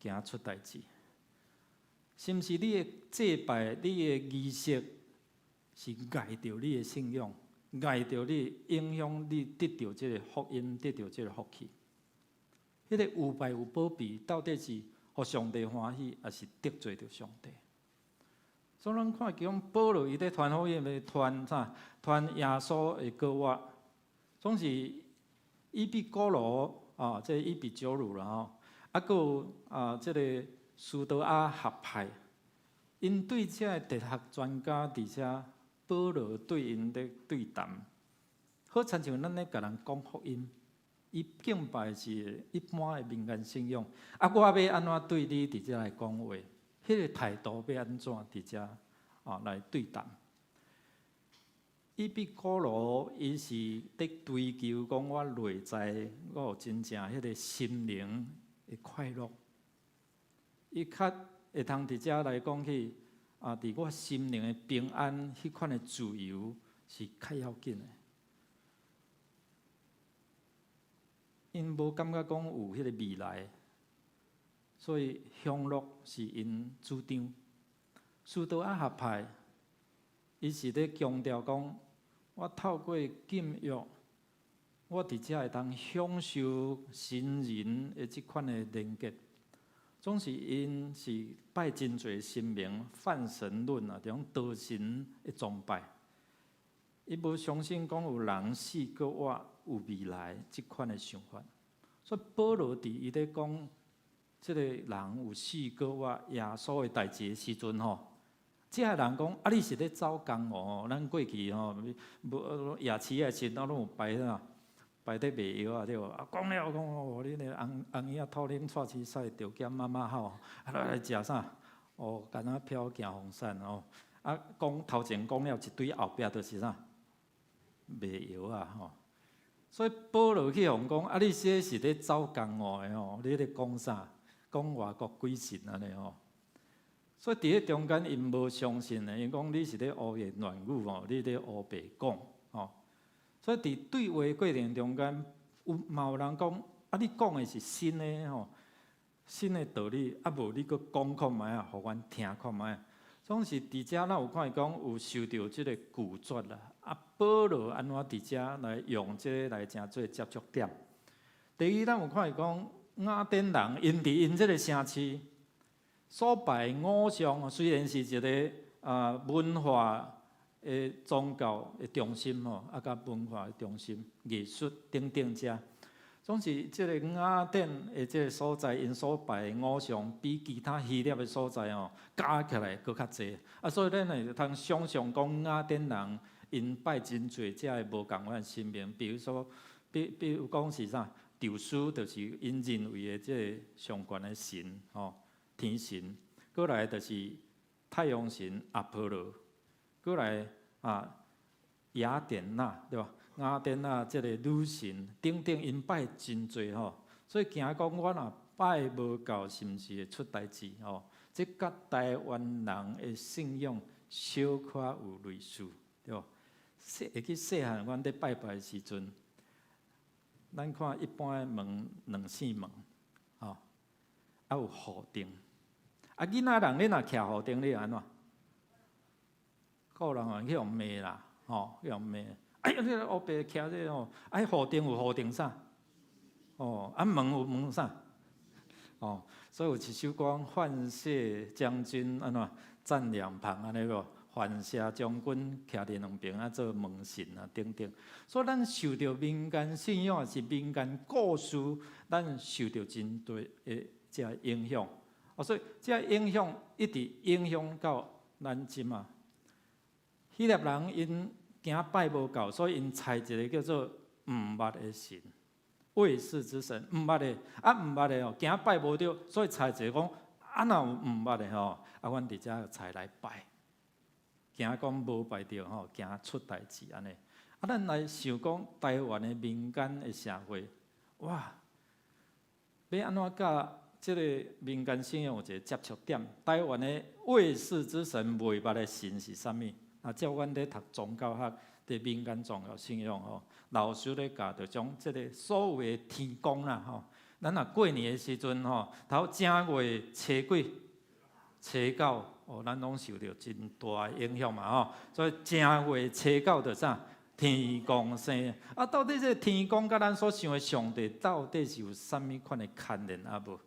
驚出代誌。是毋是你的祭拜、你的儀式是礙著你的信仰，礙著你，影響你得著這個福音，得著這個福氣？彼个有拜有保庇，到底是予上帝歡喜，抑是得罪著上帝？所以咱看見保羅伊咧傳福音，咧傳啥？傳耶穌的復活，總是以比古羅啊，這個以比酒魯啦吼，閣有這个斯多亞學派，𪜶對這个哲學專家佇遮保羅對𪜶咧對談，好親像咱咧共人講福音，伊敬拜是一般的民間信仰，我欲按怎對你佇遮來講話？彼个態度欲按怎佇遮來對談？以比古羅伊是佇追求講我內在我有真正彼个心靈的快樂，伊較會通佇遮來講起佇我心靈的平安，彼款的自由是較要緊的。𪜶無感覺講有彼个未來，所以享樂是𪜶主張。斯多亞學派，伊是咧強調講，我透過禁欲，我佇遮會當享受神人的這款的連結。總是𪜶是拜真濟神明，泛神論啊，這種多神的崇拜。伊無相信講有人死閣活有未來這款的想法。所以保羅佇伊咧講這个人有死閣活耶穌的代誌的時陣吼，這个人講啊，你是咧走江湖吼？咱過去吼，無夜市的時陣，攏有擺啥？擺咧賣藥啊，對無？啊，講了講哦，恁的紅紅嬰仔吐奶蔡刺屎，著兼媽媽吼，啊來食啥？哦，敢若飄行風散哦。啊，講頭前講了一堆，後壁就是啥？賣藥啊吼。所以保羅去予人講，啊，你這是咧走江湖的吼？你咧講啥？講外國鬼神按呢吼？所以佇彼中間，𪜶無相信的，𪜶講你是咧胡言亂語吼，你咧烏白講吼。所以佇對話過程中間，有嘛有人講，啊，你講的是新的吼，新的道理，啊無你閣講看覓啊，予阮聽看覓。總是佇遮咱有看伊講有受著這个拒絕啦。啊，保羅按怎佇遮來用這个來成做接觸點？第二，咱有看伊講雅典人，𪜶佇𪜶這个城市所拜偶像，雖然是一个文化的宗教的中心吼，啊，佮文化的中心、藝術等等遮，總是這个雅典的這个所在，𪜶所拜的偶像比其他希臘的所在吼加起來閣較濟。啊，所以咱會通想象講雅典人𪜶拜真濟遮个無仝款神明，比如說，比如講是啥？宙斯就是𪜶認為的這个上懸的神吼，天神。閣來就是太陽神阿波羅。閣來啊，雅典娜對吧？雅典娜這个女神等等，𪜶拜真濟吼，所以驚講我若拜無夠，是毋是會出代誌吼？這佮台灣人的信仰小可有類似，對無？會記細漢，阮咧拜拜的時陣，咱看一般的門兩扇門，吼，啊有雨燈，啊囡仔人你若徛雨燈，你會按怎？個人去予罵啦，吼，去予罵。哎呀，你烏白徛這吼，啊，雨燈有雨燈啥？哦，啊門有門啥？哦，所以有一首歌，范謝將軍按怎站兩旁按呢無？范謝將軍徛佇兩爿啊，做門神啊等等。所以咱受著民間信仰，抑是民間故事，咱受著真大的這影響。哦，所以這影響一直影響到咱這馬。希臘人𪜶驚拜無夠，所以𪜶揣一個叫做毋捌的神，未識之神，毋捌的，啊毋捌的哦，驚拜無著，所以揣一個講，啊若有毋捌的吼，啊阮佇遮揣來拜，驚講無拜著吼，驚出代誌按呢。啊，咱來想講台灣的民間的社會，哇，欲按怎佮這个民間信仰有一個接觸點？台灣的未識之神、未捌的神是啥物？啊，照阮咧讀宗教學，佇民間宗教信仰吼，老師咧教著將這个所謂的天公啦吼，咱若過年的時陣吼，頭正月初幾、初九，哦，咱攏受著真大的影響嘛吼，所以正月初九就啥？天公生。啊，到底這个天公佮咱所想的上帝，到底是有啥物款的牽連啊無？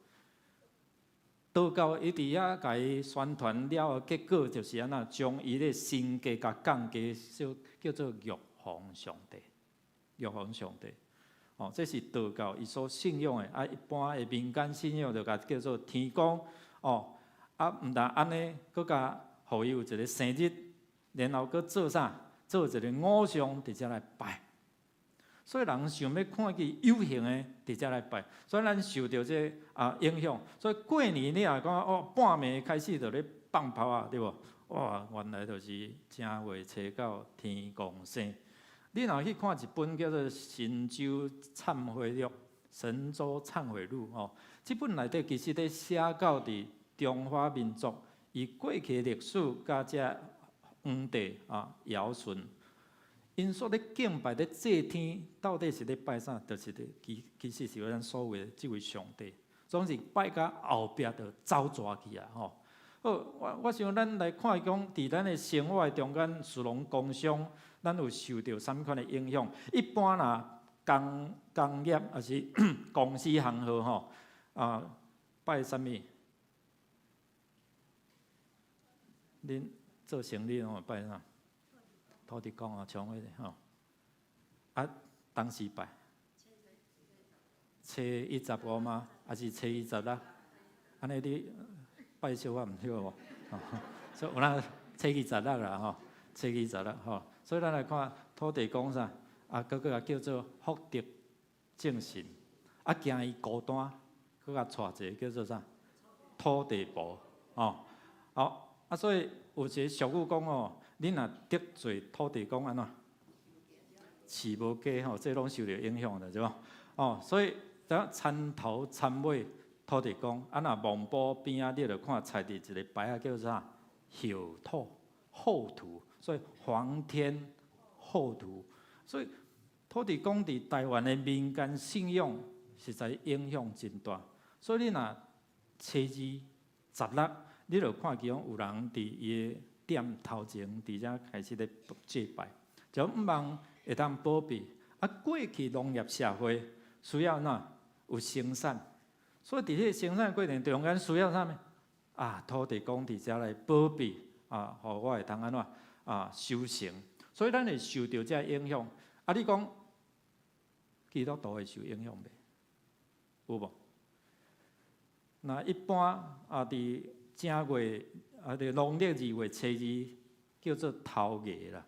道教伊佇遐共伊宣傳了後，結果就是按怎將伊的身價共降低，叫叫做玉皇上帝。玉皇上帝，哦，這是道教伊所信仰的，啊，一般的民間信仰就共叫做天公，哦，啊，毋但按呢，閣共予伊有一个生日，然後閣做啥？做一个偶像佇遮來拜。所以人想欲看見有形的，佇遮來拜，所以咱受著這个影響。所以過年你若講哦，半暝開始就咧放炮啊，對無？哇，原來就是正月初九天公生。你若去看一本叫做《神州懺悔錄》，《神州懺悔錄》吼，這本內底其實咧寫到佇中華民族伊過去歷史佮這黃帝啊堯舜。𪜶所咧敬拜咧祭天，到底是咧拜啥？就是咧其實是咱所謂的這位上帝，總是拜到後壁就走蛇去啊！吼，好，我想咱來看講，佇咱的生活中間，士農工商，咱有受著啥物款的影響？一般若工業抑是公司行號吼，啊，拜啥物？恁做生理攏會拜啥？土地公啊，像彼个吼。啊，當時拜？初一十五嗎？抑是初一十六？按呢你拜小可毋對無？所以有影初二十六啦吼，初二十六吼。所以咱來看土地公啥？啊，閣閣叫做福德正神。啊，驚伊孤單，閣共帶一个叫做啥？土地婆，吼。好，啊，所以有一个俗語講哦，你若得罪土地公按怎？飼無雞吼，這攏受著影響的，對無？哦，所以等田頭田尾土地公，啊若墓埔邊仔，你就看採佇一个牌仔叫做啥？後土後土，所以皇天後土，所以土地公佇台灣的民間信仰實在影響真大。所以你若初二十六，你就看見有人佇伊的店頭前佇遮開始咧祭拜，就向望會當保庇。啊，過去農業社會需要哪有生產，所以佇彼個生產過程中間需要啥物？啊，土地公佇遮來保庇啊，予我會通按怎啊收成。所以咱會受著這影響。啊，你講基督徒會受影響袂？有無？那一般啊，佇正月啊，佇農曆二月初二叫做頭牙啦。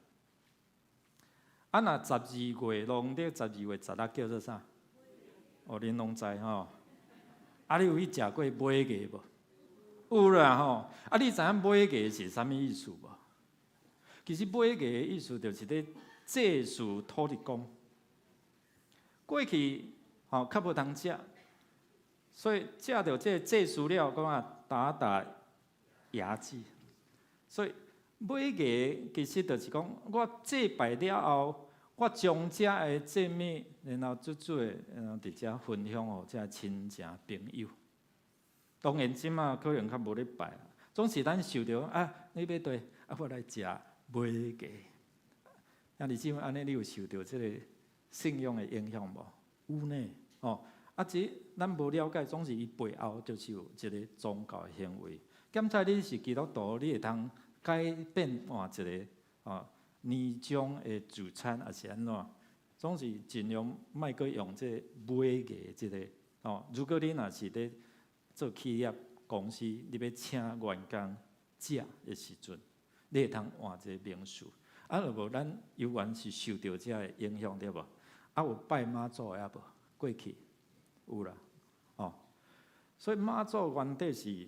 啊，若十二月農曆十二月十六叫做啥？哦，恁攏知吼。啊，你有去食過尾牙無？有啦吼。啊，你知影尾牙是啥物意思無？其實尾牙的意思就是咧祭祀土地公。過去吼較無通食，所以食著這個祭祀了，講啊打打牙祭。所以尾牙其實就是講，我祭拜了後，我將遮的祭物，然後煮煮的，然後佇遮分享予遮親情朋友。當然這馬可能較無咧拜，總是咱受著啊，你欲綴，啊我來食尾牙。啊，你這按呢，你有受著這個信仰的影響無？有呢，哦，啊，這咱無了解，總是伊背後就是有一個宗教的行為。檢查你是基督徒，你會通改變換一个哦年終的聚餐，抑是按怎？總是盡量莫閣用這個尾牙這个哦。如果你若是咧做企業公司，你欲請員工食的時陣，你會通換一個名詞。啊，若無咱猶原是受著這个影響，對無？啊，有拜媽祖的抑無？過去有啦，哦。所以媽祖原底是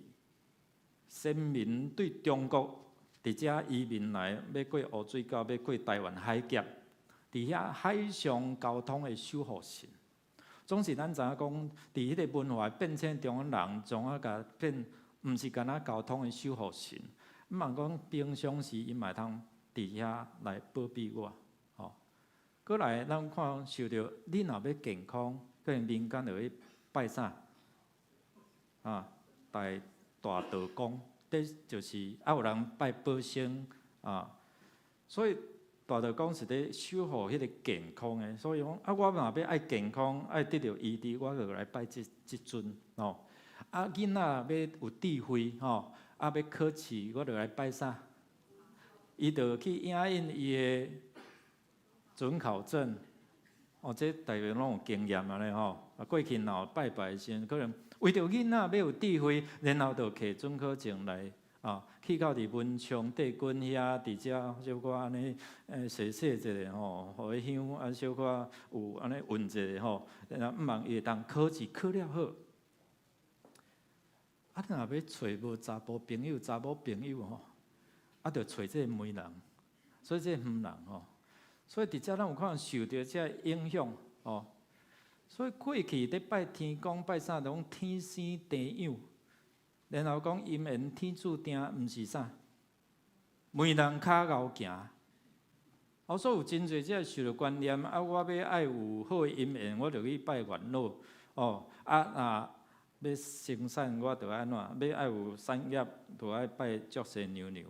先民對中國佇遮移民來，欲過烏水溝，欲過臺灣海峽，佇遐海上交通的守護神。總是咱知影講，佇彼个文化變遷中，人將啊共變，毋是干焦交通的守護神。毋茫講平常時伊嘛會通佇遐來保庇我，吼。過來，咱看受著，你若欲健康，可能民間就去拜啥？啊，拜大道公，這就是啊有人拜保生啊，所以大道公是咧守護彼个健康的，所以講啊，我若欲愛健康，愛得著醫治，我就來拜這這尊吼。啊，囡仔欲有智慧吼，啊欲考試，我就來拜啥？伊就去影印伊的准考證，哦，這大家攏有經驗按呢吼。啊，過去若有拜拜的時陣，可能為著囡仔欲有智慧，然後就摕准考證來啊，去到佇文昌帝君遐，佇遮小可按呢，踅踅一下吼，予彼香啊小可有按呢聞一下吼，然後向望伊會當考試考了好。啊，你若欲揣無查埔朋友、查某朋友吼，啊，就揣這个媒人，所以這个媒人吼，所以佇遮咱有可能受著這个影響吼。所以過去咧拜天公拜啥，攏天生地養，然後講姻緣天注定，毋是啥，媒人跤後行。哦，所以有真濟這个受著觀念，啊，我欲愛有好的姻緣，我就去拜月老。哦，啊，若欲生產，我就按怎？欲愛有產業，就愛拜足師娘娘。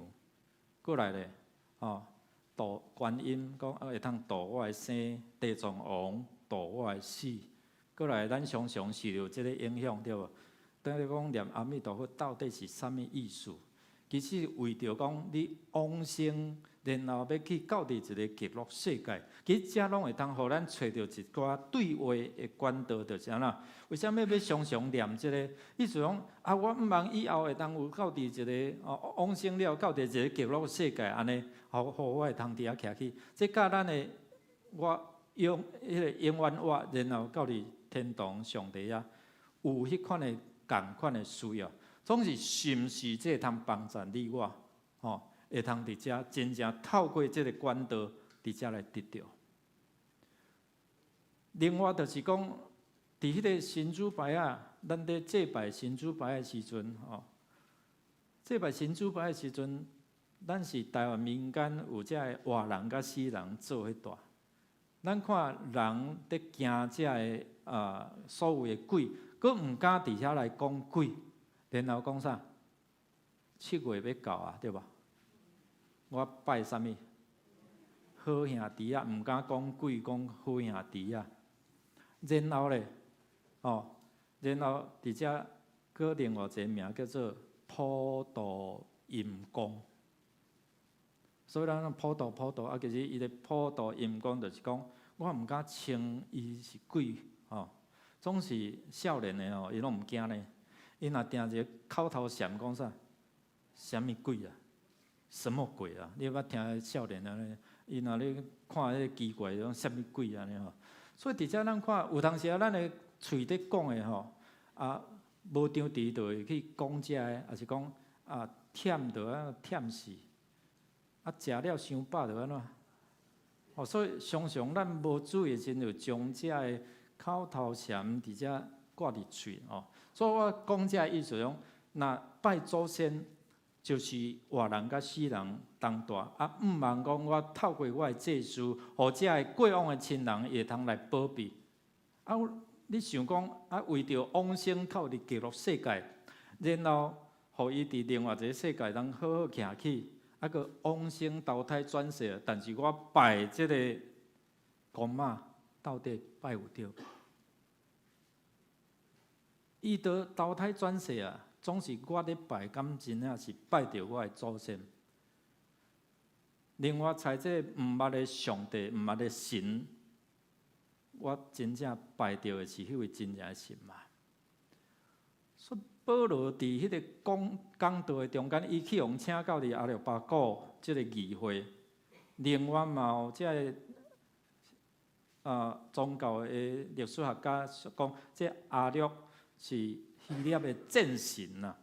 過來咧，哦，度觀音講啊，會通度我的生，地藏王度我的死。過來，咱常常受著這个影響，對無？等於講念阿彌陀佛到底是啥物意思？其實為著講你往生，然後欲去到佇一個極樂世界，其實這攏會通予咱揣著一寡對話的管道，就是按怎？為啥物欲常常念這個？意思講啊，我毋望以後會當有到佇一個哦往生了，到佇一個極樂世界，按呢，予予我會通佇遐徛起。這佮咱的我永彼個永遠活，然後到佇天堂上帝遐，有彼款的仝款的需要，總是是毋是這會通幫助你我？吼，會通佇遮真正透過這個管道，佇遮來得著。另外就是講，佇彼個神主牌仔，咱佇祭拜神主牌的時陣，吼，祭拜神主牌的時陣，咱是台灣民間有這个活人佮死人做伙蹛。咱看人佇驚這个所謂的鬼，閣毋敢佇遐來講鬼，然後講啥？7月欲到啊，對無？我拜啥物？好兄弟仔，毋敢講鬼，講好兄弟仔。然後咧，哦，然後佇遮閣另外一個名叫做普渡陰公。所以咱講普渡普渡啊，其實伊個普渡陰公就是講，我毋敢稱伊是鬼，吼，總是少年的吼，伊攏毋驚呢。伊若聽一個口頭禪講啥？啥物鬼啊？什麼鬼啊？你捌聽少年按呢？伊若咧看彼个奇怪，講啥物鬼按呢吼？所以佇遮咱看，有當時啊，咱的喙佇講的吼，啊，無張持就會去講這个，抑是講啊，忝就啊忝死，啊，食了傷飽就按怎？哦，所以常常咱無注意的時陣，就將這个口頭禪佇遮掛佇喙哦。所以我講這个意思講，若拜祖先，就是活人佮死人同蹛，啊，毋望講我透過我的祭司，予這个過往的親人會通來保庇。啊，你想講啊，為著往生到佇極樂世界，然後予伊佇另外一個世界通好好徛起，啊，閣往生投胎轉世。但是我拜這個公媽，到底拜有對無？伊都投胎轉世啊！總是我咧拜，敢真正是拜著我的祖先？另外，揣這个毋捌的上帝、毋捌的神，我真正拜著的是彼位真正的神嗎？所以保羅佇彼個講講道的中間，伊去予請到佇亞略巴古這个議會。另外嘛有這个宗教的歷史學家講，這亞略是希臘的戰神啊。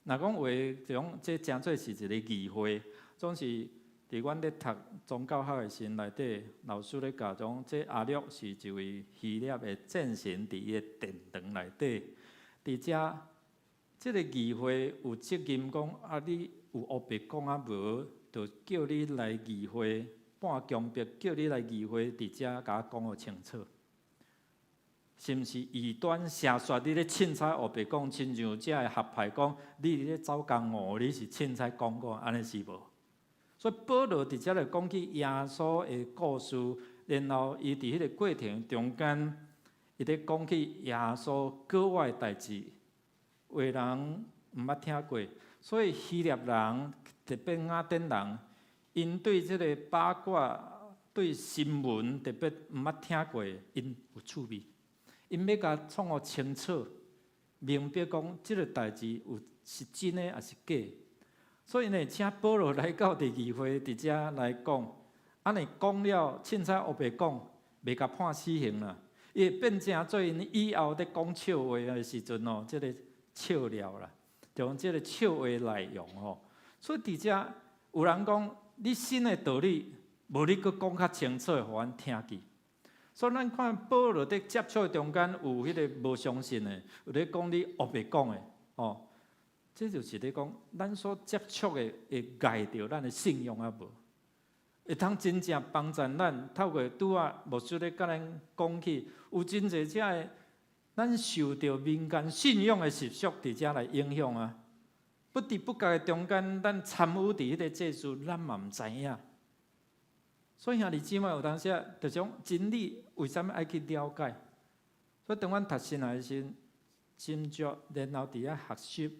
若講話就講，這誠做是一个議會，總是佇阮咧讀宗教學的時陣內底，老師咧教講，這亞略是一位希臘的戰神，佇伊的殿堂內底，佇遮這个議會有責任講啊，你有烏白講啊無，就叫你來議會，半強迫叫你來議會，佇遮共我講予清楚。是毋是異端邪說？你咧凊彩烏白講，親像遮个學派講，你佇咧走江湖，你是凊彩講講，按呢是無？所以保羅佇遮咧講起耶穌的故事，然後伊佇彼个過程中間，伊咧講起耶穌閣外的代誌，有的人毋捌聽過，所以希臘人特別雅典人，𪜶對這个八卦、對新聞特別毋捌聽過，𪜶有趣味。𪜶欲共創予清楚，明白講這个代誌有是真的抑是假。所以呢，請保羅來到佇議會佇遮來講，按呢講了，凊彩烏白講，袂共判死刑啦。伊會變成做𪜶以後咧講笑話的時陣哦，這个笑料啦，就講這个笑話內容吼。所以佇遮有人講，你信的道理，無你閣講較清楚，予阮聽見。所以咱看保羅佇接觸中間有彼个無相信的，有咧講你烏白講的，吼，這就是咧講，咱所接觸的會礙著咱的信仰抑無？會通真正幫助咱透過拄仔牧師咧共咱講起，有真濟遮个咱受著民間信仰的習俗佇遮來影響啊。不知不覺的中間，咱參與佇彼个祭祀，咱嘛毋知影。所以兄弟姊妹有當時啊，就講真理為啥物愛去了解？所以當阮讀神學的時陣，斟酌，然後佇遐學習，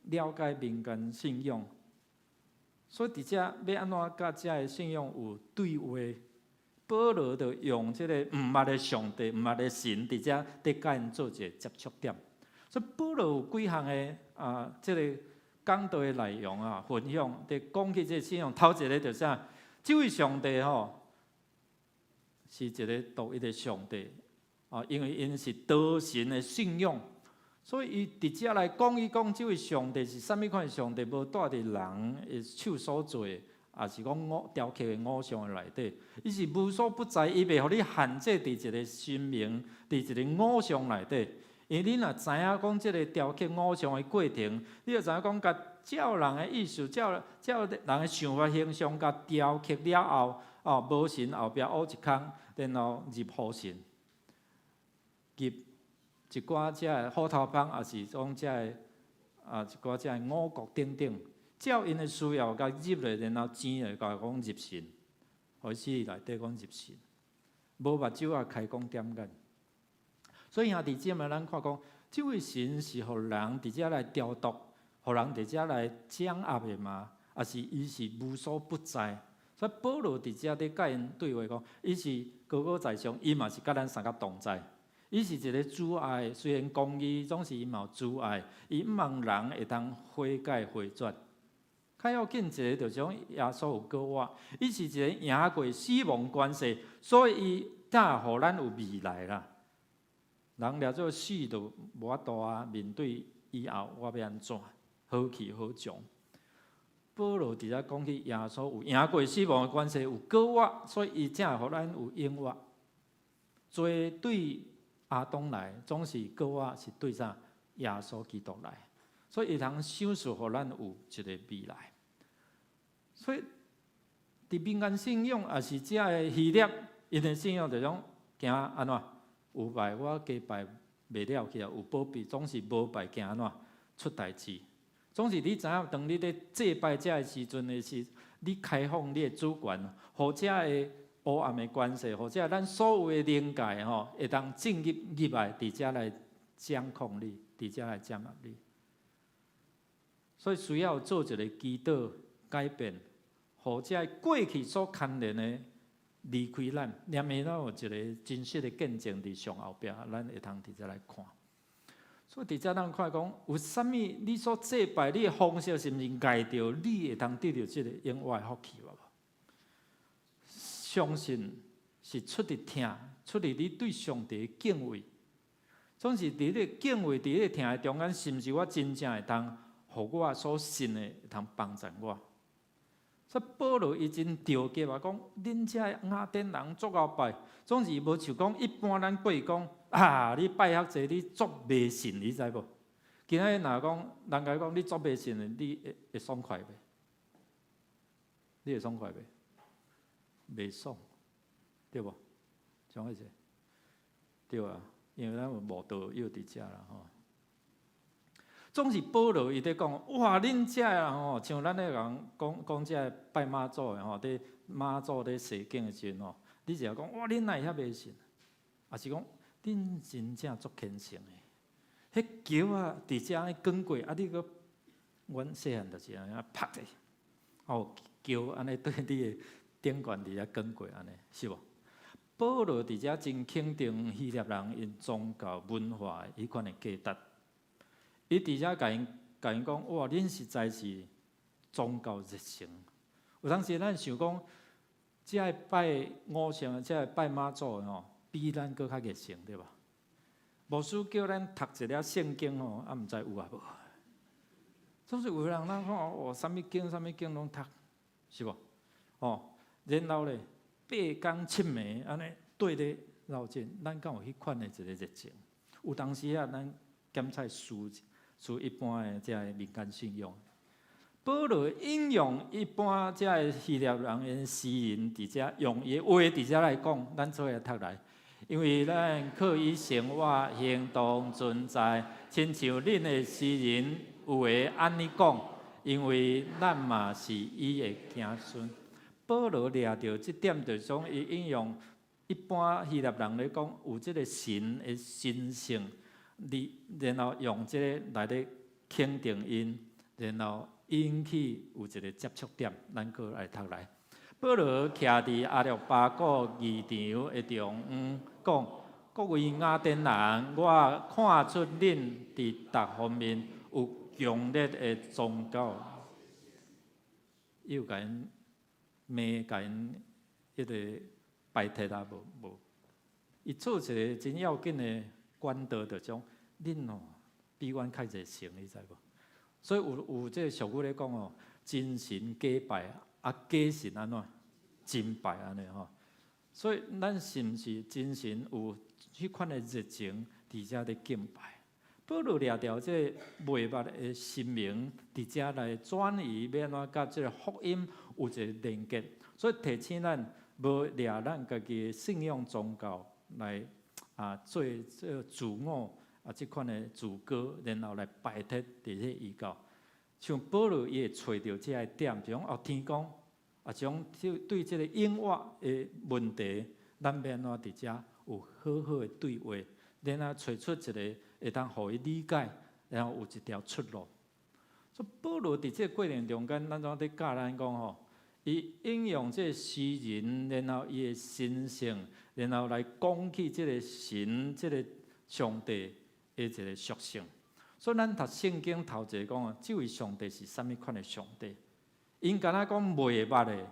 了解民間信仰，所以佇遮欲按怎佮遮个信仰有對話？保羅就用這個毋捌的上帝、毋捌的神，佇遮佇佮𪜶做一個接觸點。所以保羅有幾項的啊，這個講道的內容啊，分享，佇講起這個信仰，頭一个就是啥？這位上帝吼，是一个獨一的上帝啊，因為𪜶是多神的信仰，所以伊佇遮來講伊講這位上帝是啥物款的上帝，無蹛佇人的手所做的，抑是講偶雕刻的偶像的內底，伊是無所不在，伊袂予你限制佇一个神明，佇一个偶像內底。因為你若知影講這个雕刻偶像的過程，你就知影講，共照人的意思，照照人的想法形象，共雕刻了後，哦，無神後壁烏一空，然後入予神，入一寡這个斧頭幫，抑是講這个啊一寡這个五穀等等，照𪜶的需要共入來，然後錢來共講入神，開始內底講入神，無目睭啊開講點眼。所以兄弟姊妹，咱看講，這位神是予人佇遮來雕琢，予人佇遮來掌握的嗎？抑是伊是無所不在？所以保羅佇遮佇佮𪜶對話講，伊是高高在上，伊嘛是佮咱相佮同在。伊是一个慈愛，雖然公義，總是伊嘛有慈愛，伊毋望人會當悔改回轉。較要緊一個，就是講耶穌有過活，伊是一个贏過死亡權勢，所以伊才會予咱有未來啦。人掠做死就無法度啊！面對以後我欲按怎？何去何從？保羅佇遮講起耶穌有贏過死亡的權勢，有過活，所以伊才會予咱有永活。罪對亞當來，總是過活是對啥？耶穌基督來，所以伊通賞賜予咱有一个未來。所以佇民間信仰，抑是遮个希臘，𪜶的信仰就講驚按怎？有拜我加拜袂了去啊，有保庇總是無拜驚按怎出代誌。總是你知影，當你咧祭拜遮个時陣的時，你開放你的主權，予遮个黑暗的權勢，或者咱所有的靈界吼，會當進入入來，佇遮來掌控你，佇遮來掌握你。所以需要做一个祈禱改變，予遮過去所牽連的離開咱，連袂咱有一个真實的見證佇上後壁，咱會通佇遮來看。所以佇遮咱看講，有啥物你所祭拜你的方式，是毋是礙著你會當得著這个永活的福氣無？相信是出佇疼，出佇你對上帝的敬畏。總是佇你敬畏、佇你疼的中間，是毋是我真正會當予我所信的會當幫助我？所以保羅伊真著急啊，講恁遮雅典人足𠢕拜，總是無像講一般咱過去講啊，你拜遐濟，你足迷信，你知無？今仔日若講人共講你足迷信的，你會爽快袂？你會爽快袂？袂爽，對無？創啥？對啊，因為咱有慕道友佇遮啦吼。總是保羅伊佇講，哇！恁遮人吼，像咱彼人講講這拜媽祖的吼，佇媽祖佇踅境的時陣吼，你就講哇！恁哪會遐迷信？抑是講恁真正足虔誠的？彼轎仔佇遮按呢捲過，啊！你閣阮細漢就是按呢拍者，哦，轎按呢對你的頂懸佇遮捲過按呢，是無？保羅佇遮真肯定希臘人𪜶宗教文化彼款的價值。伊佇遮共𪜶講，哇！恁實在是宗教熱誠。有當時咱想講，這个拜偶像、這个拜媽祖的吼，比咱閣較熱誠，對無？牧師叫咱讀一粒聖經吼，啊，毋知有抑無？總是有人咱看哦，啥物經、啥物經攏讀，是無？哦，然後咧，八工七暝按呢綴咧繞境，咱敢有彼款的一個熱情？有當時啊，咱檢採輸輸一般的這个民間信仰。保羅引用一般這个希臘人𪜶詩人佇遮用伊的話佇遮來講，咱做伙讀來。因為咱靠伊生活、行動、存在，親像恁的詩人有的按呢講，因為咱嘛是伊的子孫。保羅掠著這點，就是講伊引用一般希臘人來講，有這个神的神性，你然後用這个來咧肯定𪜶。然後引起有一個接觸點，咱閣來讀來。保羅徛佇亞略巴古議場的中央，講：各位雅典人，我看出恁佇逐方面有強烈的宗教。伊有共𪜶罵，共𪜶彼個排斥啊？無無。伊做一個真要緊的管道，就講恁哦比阮較熱誠，你知無？所以有這个俗語咧講哦，真神假拜，啊假神按怎真拜按呢吼。所以咱是毋是真神有彼款的熱情佇遮咧敬拜？保羅掠著這个袂捌的神明，佇遮來轉移，欲按怎佮這个福音有一個連結？所以提醒咱，無掠咱家己的信仰宗教來啊做這個自我啊，這款的自高，然後來排斥佇這異教。像保羅伊會揣著這个點，就講哦天公啊，將對對這個永活的問題，咱欲按怎佇遮有好好的對話，然後揣出一個會當予伊理解，然後有一條出路。所以保羅佇這個過程中間，咱怎佇教咱講吼？伊應用這個詩人，然後伊的神性，然後來講起這個神、這個上帝的一個屬性。所以咱讀聖經頭一个講啊，這位上帝是啥物款的上帝？𪜶敢若講袂捌的，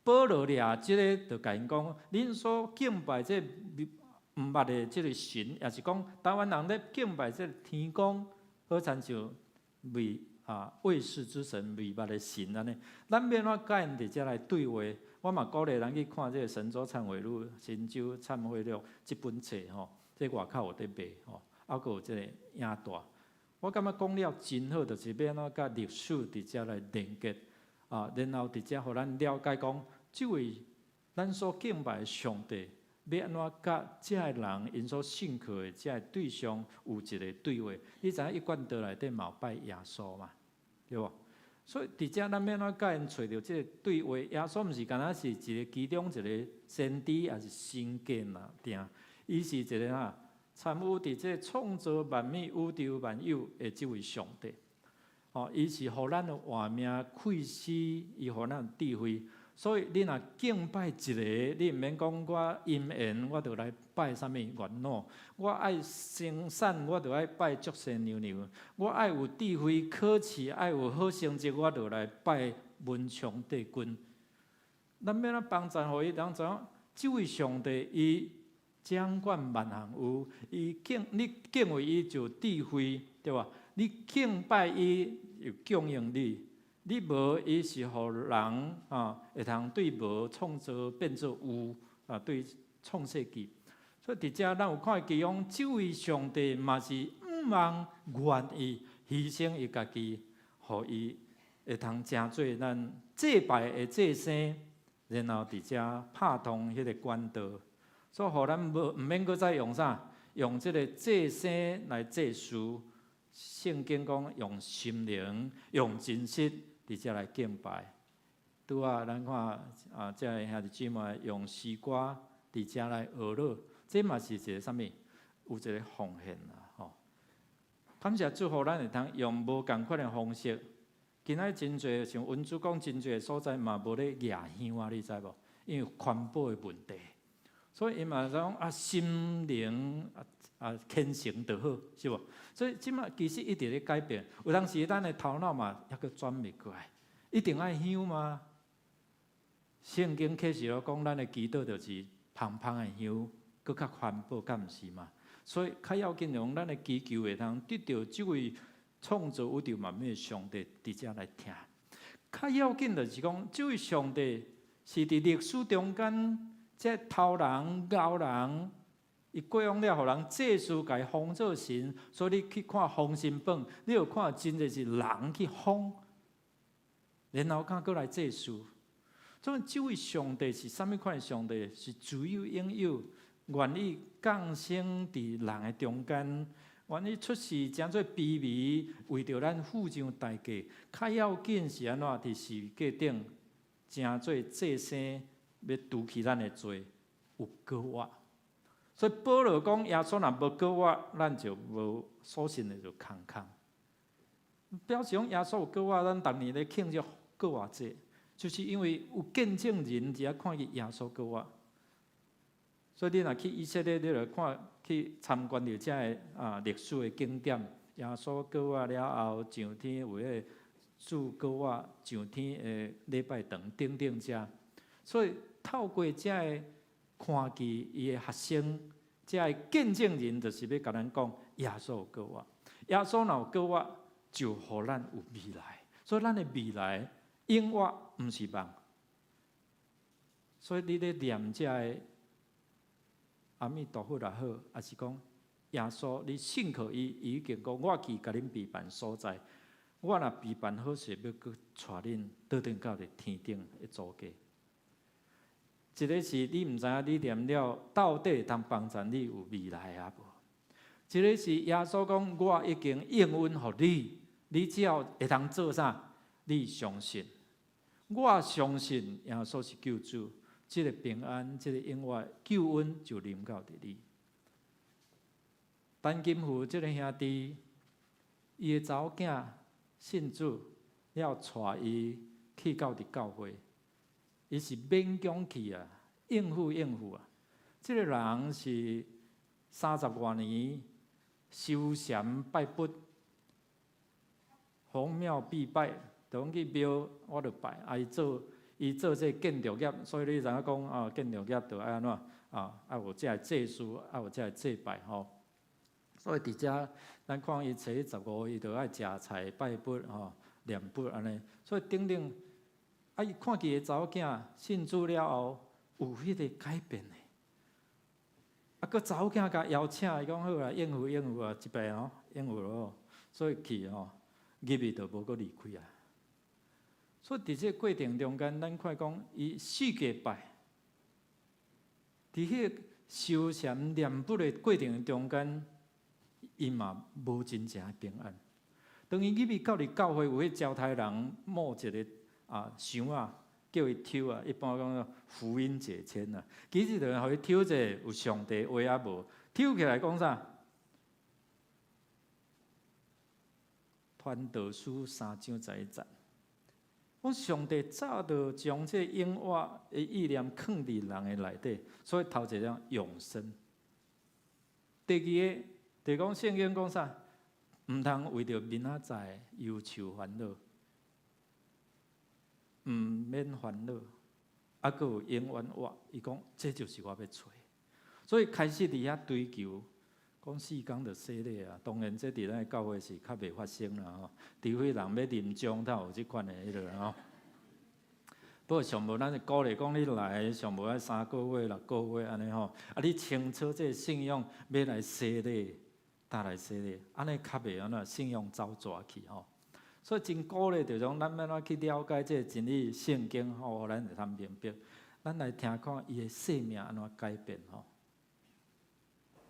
保羅掠這个就共𪜶講，恁所敬拜這毋捌的這个神，抑是講台灣人咧敬拜這个天公，好親像未啊未識之神、未捌的神按呢。咱欲按怎佮𪜶佇遮來對話？我嘛鼓勵人去看這个《神州懺悔錄》、《神州懺悔錄》這本冊吼，這外口有佇賣吼，啊閣有這个影帶。我感覺講了真好，就是欲按怎佮歷史佇遮來連結啊，然後佇遮予咱了解講，這位咱所敬拜的上帝，欲按怎佮這个人𪜶所信靠的這个對象有一個對話？你知影一貫道內底嘛有拜耶穌嘛？對無？所以佇遮咱欲按怎佮𪜶揣著這个對話？耶穌毋是干焦是一个其中一個先知，抑是神見爾定，伊是一個啥？參與佇這創造萬物、宇宙萬有的這位上帝。哦，伊是予咱的活命、氣息，伊予咱智慧。所以你若敬拜一个，你毋免講我姻緣，我就來拜啥物元老；我愛生產，我就愛拜竹生娘娘；我愛有智慧考試，愛有好成績，我就來拜文昌帝君。咱欲按怎幫贊予伊人知影，這位上帝伊掌管萬項有，伊敬你敬畏伊就有智慧，對無？你敬拜伊有供應你，你無伊是予人啊會通對無創造變做有啊，對創世記。所以佇遮咱有看見講，這位上帝嘛是向望願意犧牲伊家己，予伊會通成做咱祭拜的祭牲，然後佇遮拍通彼個管道。所以，予咱無毋免閣再用啥，用這个祭牲來祭祀。聖經講用心靈、用真實佇遮來敬拜。拄仔咱看啊，這个兄弟姊妹用詩歌佇遮來學樂，這嘛是一个啥物？有一个奉獻啦，吼。感謝主，予咱會通用無仝款的方式。今仔真濟像溫主講，真濟所在嘛無咧舉香啊，你知無？因為環保的問題，所以𪜶嘛講啊，心靈啊啊虔誠就好，是無？所以這馬其實一直咧改變。有當時咱的頭腦嘛猶閣轉袂過來，一定愛香嗎？聖經啟示錄講，咱的祈禱就是芳芳的香，閣較環保，敢毋是嘛？所以較要緊用咱的祈求會通得著這位創造宇宙萬物的上帝佇遮來聽。較要緊就是講，這位上帝是佇歷史中間，這偷人、敖人，伊過往了，予人祭司共伊封做神，所以你去看《封神榜》，你有看真濟是人去封，然後較閣來祭司。所以這位上帝是啥物款的上帝？是自有永有，願意降生佇人的中間，願意出世成做卑微，為著咱付上代價。較要緊是按怎？佇十字架頂成做祭牲，欲除去咱的罪，有閣活。所以保羅講，耶穌若無閣活，咱就無所信的就空空。表示講耶穌有復活，咱逐年咧慶祝復活節，就是因為有見證人佇遐看見耶穌復活。所以你若去以色列，你就看去參觀著遮个歷史的景點。耶穌復活了後上天，有彼個主復活上天的禮拜堂等等遮。所以透過遮个看見伊的學生，遮个見證人，就是欲共咱講耶穌復活。耶穌若有復活，就予咱有未來。所以咱的未來永活毋是夢。所以你咧念遮个阿彌陀佛也好，抑是講耶穌，你信靠伊，伊已經講我去共恁備辦所在。我若備辦好勢，欲閣帶恁倒轉到佇天頂的祖家。一个是你毋知影你念了到底會通幫助你有未來抑無？一个是耶穌講我已經應允予你，你只要會通做啥？你相信，我相信耶穌是救主，這个平安，這个永活救恩就臨到佇你。陳金富這个兄弟，伊的查某囝信主了，帶伊去到佇教會，伊是勉強去啊，應付應付啊。這个人是三十外年修禪拜佛，逢廟必拜，就講去廟我就拜。啊，伊做這個建築業，所以你知影講啊，建築業就愛按怎啊，愛有這个祭司，愛有這个祭拜吼。所以佇遮，咱看伊初十五，伊就愛食菜拜佛吼，念佛按呢。所以等等，啊，伊看見伊查某囝信主了後，有彼个改變的。啊，閣查某囝共邀請，伊講好啊，應付應付啊，一擺吼，應付咯。所以去吼，入去就無閣離開啊。所以佇這個過程中間，咱看講伊四界拜，佇彼個修禪念佛的過程中間，伊嘛無真正平安。當伊入去到佇教會，有彼招待人摸一个箱仔，叫伊抽啊，一般講福音解籤啊，其實就予伊抽者有上帝話抑無？抽起來講啥？傳道書三章十一節，講上帝早就將這永活的意念囥佇人的內底，所以頭一個永生。第二个，就講聖經講啥？毋通為著明仔載憂愁煩惱，毋免煩惱，猶閣有永遠活。伊講這就是我欲揣，所以開始佇遐追求，講四工就洗禮啊。當然，這佇咱的教會是較袂發生啦吼，除非人欲臨終才有這款的彼落吼。不過上無咱是鼓勵講你來，上無愛三個月、六個月按呢吼。啊，你清楚這个信仰欲來洗禮，才來洗禮，按呢較袂按怎信仰走蛇去吼。所以真鼓勵，就講咱欲按怎去了解這個真理聖經吼，予咱會通明白。咱來聽看伊的生命按怎改變吼。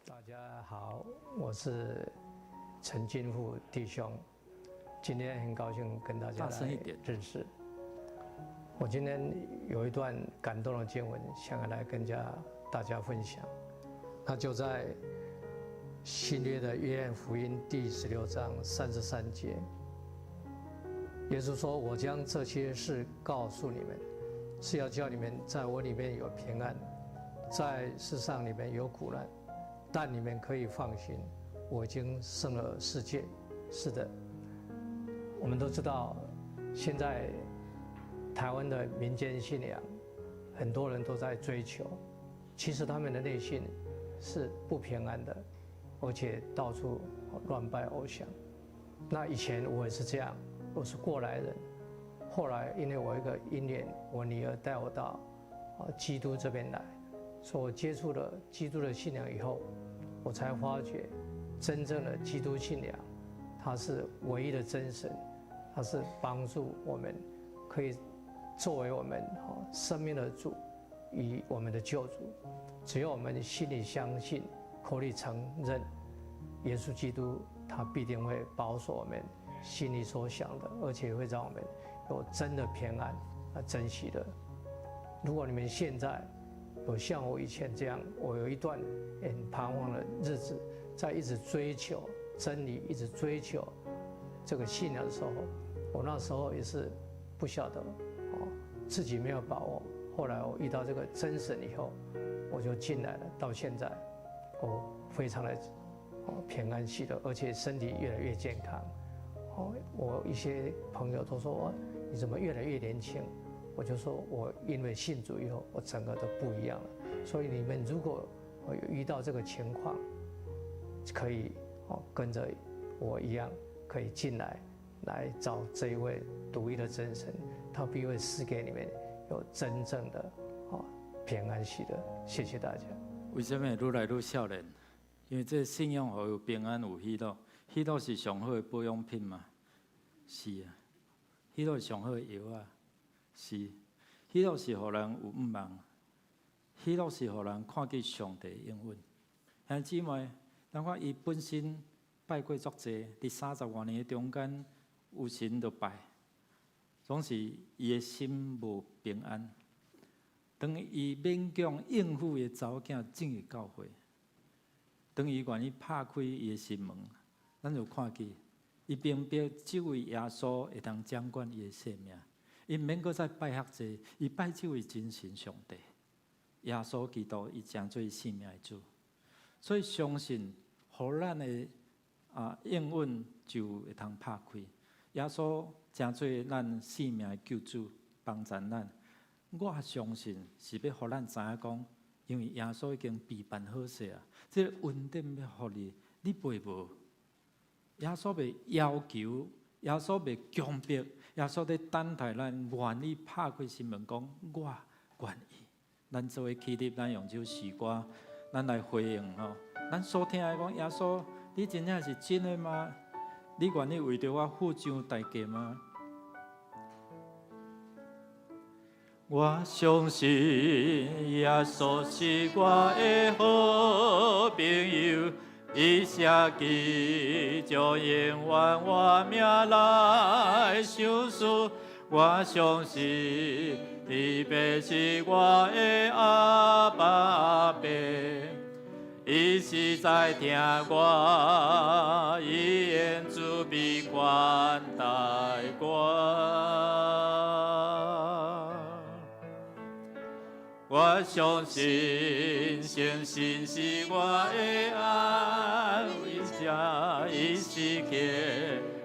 大家好，我是陳金富弟兄，今天很高興跟大家來認識。我今天有一段感動的經文，想要來跟大家分享。那就在新約的約翰福音第16章33節，耶穌說：“我將這些事告訴你們，是要叫你們在我裡面有平安，在世上你們有苦難，但你們可以放心，我已經勝了世界。”是的，我們都知道，現在台灣的民間信仰，很多人都在追求，其實他們的內心是不平安的，而且到處亂拜偶像。那以前我也是這樣，我是過來人。後來因為我一個因緣，我女兒帶我到基督這邊來，所以我接觸了基督的信仰以後，我才發覺真正的基督信仰，它是唯一的真神，它是幫助我們可以作為我們生命的主與我們的救主。只要我們心裡相信，口裡承認耶穌基督，他必定會保守我們心裡所想的，而且會讓我們有真的平安啊，真喜樂。如果你們現在有像我以前這樣，我有一段很彷徨的日子，在一直追求真理，一直追求這個信仰的時候，我那時候也是不曉得哦，自己沒有把握。後來我遇到這個真神以後，我就進來了。到現在，我非常的哦平安喜樂，而且身體越來越健康。哦，我一些朋友都說我你怎麼越來越年輕？我就說我因為信主以後，我整個都不一樣了。所以你們如果遇到這個情況，可以哦跟着我一樣，可以進來來找這一位獨一的真神，他必會賜給你們有真正的哦平安喜樂。謝謝大家。為什麼愈來愈少年？因為這個信仰予有平安有喜樂，喜樂是上好的保養品嘛？是啊，喜樂是上好的藥啊，是。喜樂是予人有向望，喜樂是予人看見上帝應允。兄弟姊妹，咱看伊本身拜過足濟，佇三十外年的中間有神就拜，總是伊的心無平安。當伊勉強應付伊的查某囝進入教會，當伊願意拍開伊的心門，咱就看見伊明白這位耶穌會當掌管伊的生命，伊毋免閣再拜遐濟，伊拜這位真神上帝，耶穌基督，伊成做伊生命的主。所以相信，予咱的應允就會通拍開。耶穌成做咱生命的救主，幫助咱。我相信是欲予咱知影講，因為耶穌已經備辦好勢啊，這個恩典欲予你，你袂無？耶穌袂要求，耶穌袂強迫，耶穌佇等待咱願意拍開心門，講我願意。咱做伙起立，咱用這首詩歌，咱來回應吼。咱所聽的講，耶穌，你真正是真的嗎？你願意為著我付上代價嗎？我相信耶穌是我的好朋友，伊寫記著永遠我命來相思。我相信天父是我的阿爸父，伊實在疼我，伊用慈悲款待我。我相信聖神是我的安慰者，伊時刻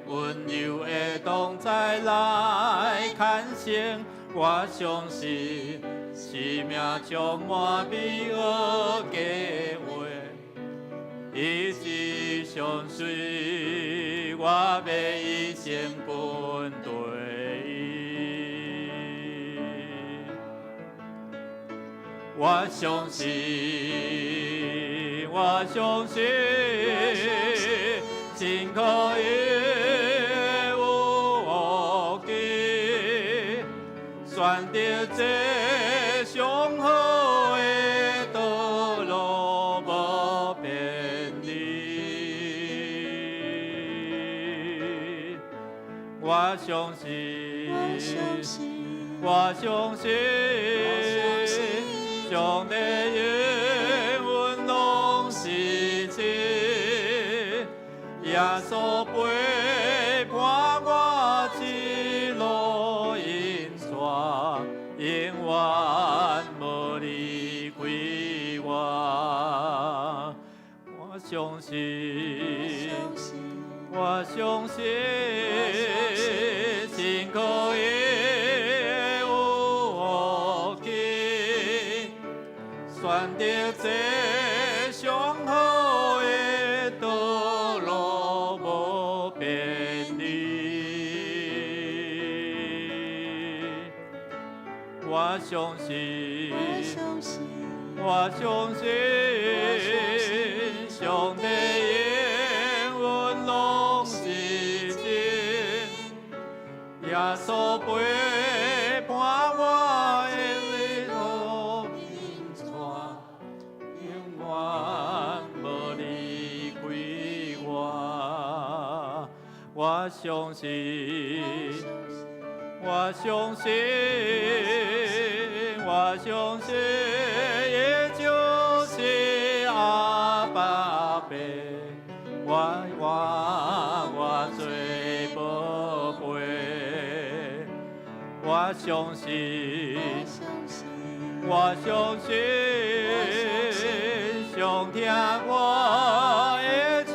溫柔的同在來牽引。我相信生命充滿美好計劃，伊是上水，我欲一生跟隨伊。我相信，我相信，真可以有福氣，選擇這上好的道路，無偏離。我相信，我相信，上帝應允攏是真，耶穌陪伴我一路引帶，永遠無離開我。我相信，我相信，真可以有福氣，選擇這上好的道路，無偏離。我相信，我相信，上帝應允攏是真，耶穌陪伴我的路引帶，永遠無離開我。我相信，我相信，我相信，伊就是阿爸父，我做保我相信，我相信，上疼我的就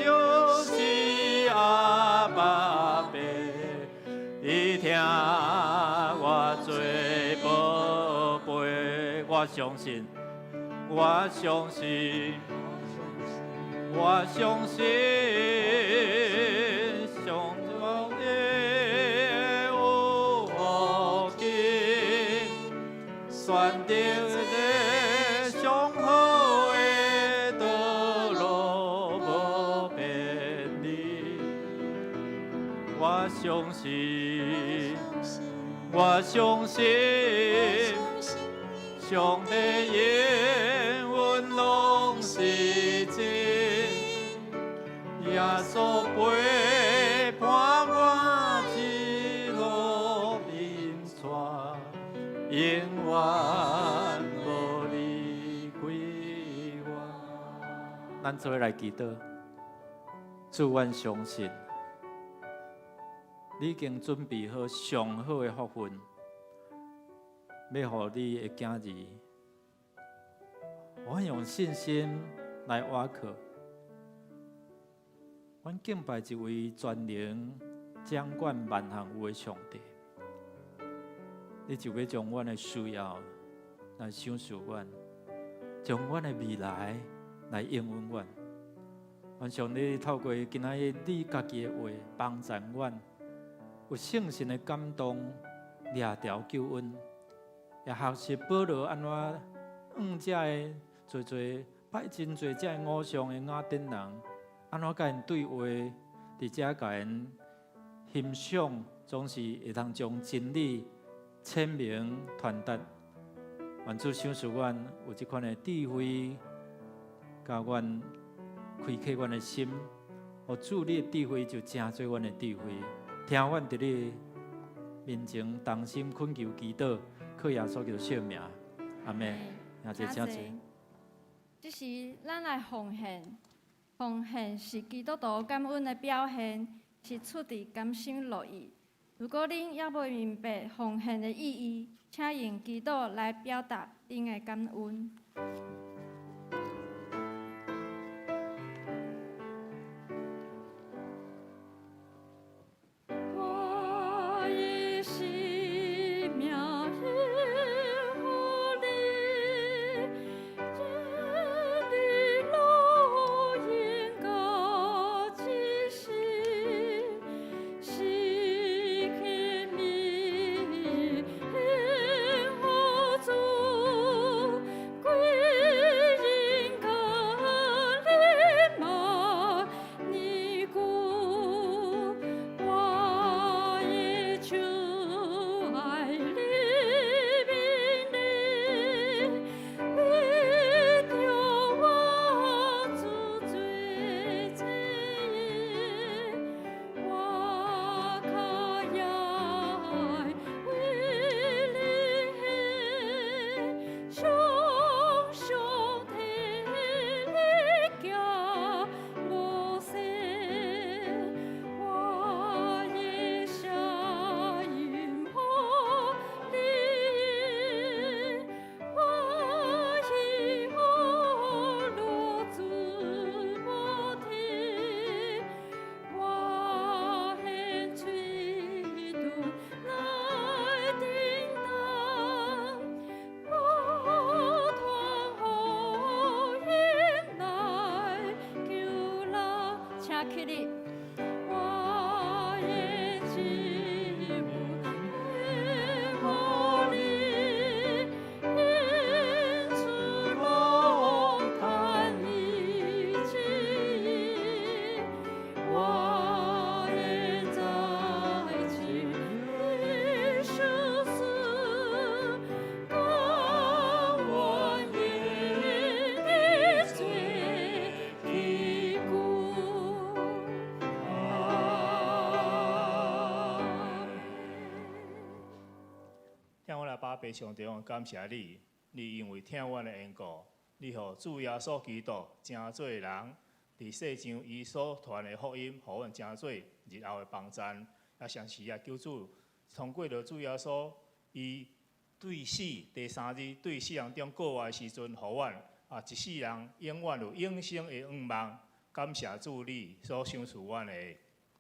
是阿爸父，伊疼我做寶貝。我相信，我相信，我相信，上帝有福金，選擇這上好的道路無偏離。我相信，我相信，上帝應允攏是真，耶穌陪伴我一路面帶，永遠無離開我。咱做伙來祈禱，主，阮相信，你已經準備好上好的福分，欲予你的囝兒。我用信心來倚靠，阮敬拜一位全能掌管萬項有的上帝，你就欲將阮的需要來賞賜阮，將阮的未來來應允阮。願上帝透過今仔日你家己的話幫助阮，有聖神的感動，掠著救恩，也學習保羅按怎向這个濟濟拜真濟這个偶像的雅典人，按怎佮𪜶對話，佇遮共𪜶欣賞，總是會當將真理鮮明傳達。願主賞賜阮有這款的智慧，共阮開啟阮的心，予主你的智慧就成做阮的智慧。聽阮佇你面前同心懇求祈禱，靠耶穌基督聖名，阿們。阿姐請坐。這時，咱來奉獻，奉獻是基督徒感恩的表現，是出自甘心樂意。如果恁猶未明白奉獻的意義，請用祈禱來表達恁的感恩。我的生命獻予你，真理路引到這世，失去命獻予主，歸榮甲你萬年久。我的手愛憐憫你，為著我主做祭，我較也愛為你獻，常常替你行無勢，我的聲音予你，歡喜予樂主無天，我獻嘴唇來叮當，不斷福音來救人，請起立。我的祭物獻予你，演出攏趁你旨意，我願在這世事，甘願因你做器具。阿們。疼阮的阿爸父上帝，我感謝你，你因為疼阮的緣故，你予主耶穌基督成做人，佇世上伊所傳的福音，予阮成做日後的幫贊。也相信啊，求主通過著主耶穌，伊伊對死第三日對死人中過活的時陣，予阮啊一世人永遠有永生的願望。感謝主你所賞賜阮的，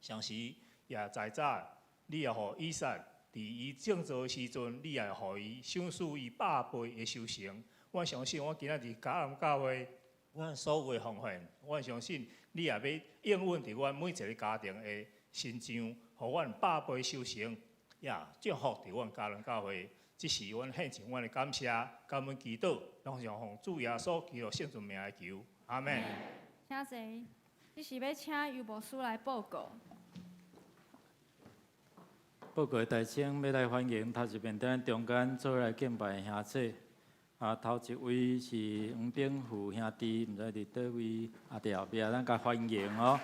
同時也在早，你也予以撒佇伊種造的時陣，你也予伊賞賜伊百倍的收成。我相信我今仔日迦南教會，阮所有的奉獻，我相信你也要應允佇阮每一个家庭的身上，予阮百倍收成，也祝福佇阮迦南教會。這是阮獻上阮的感謝、感恩祈禱，攏是奉主耶穌基督聖尊名來求，阿們。請坐，這是欲請尤牧師來報告。報告的大先欲來歡迎頭一遍佇咱中間做伙來敬拜的兄姊。啊，頭一位是黃炳富兄弟，毋知佇佗位，啊，佇後壁，咱共歡迎哦。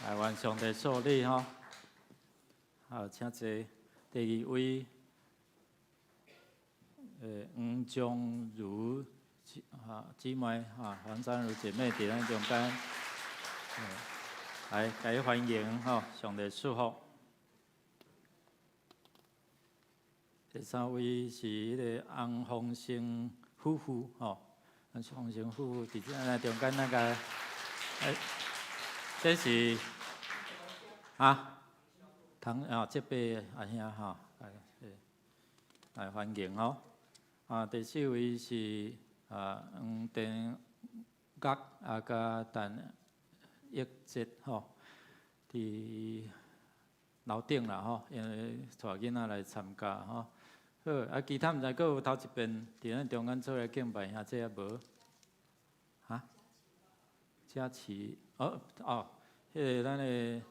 來，願上帝賜你吼。好，請坐。第二位，黃章如姊妹，黃章如姐妹佇咱中間，來，共伊歡迎吼，上帝祝福。第三位是彼个洪豐生夫婦吼，洪豐生夫婦佇咱中間那个，這是啊，唐啊這輩阿兄吼，來歡迎吼。啊，第四位是啊黃殿岳啊佮陳益哲吼，佇樓頂啦吼，因為帶囡仔來參加吼。好，啊，其他毋知閣有頭一遍佇咱中間做來敬拜兄姊啊無？哈？佳琪，哦哦，彼個咱的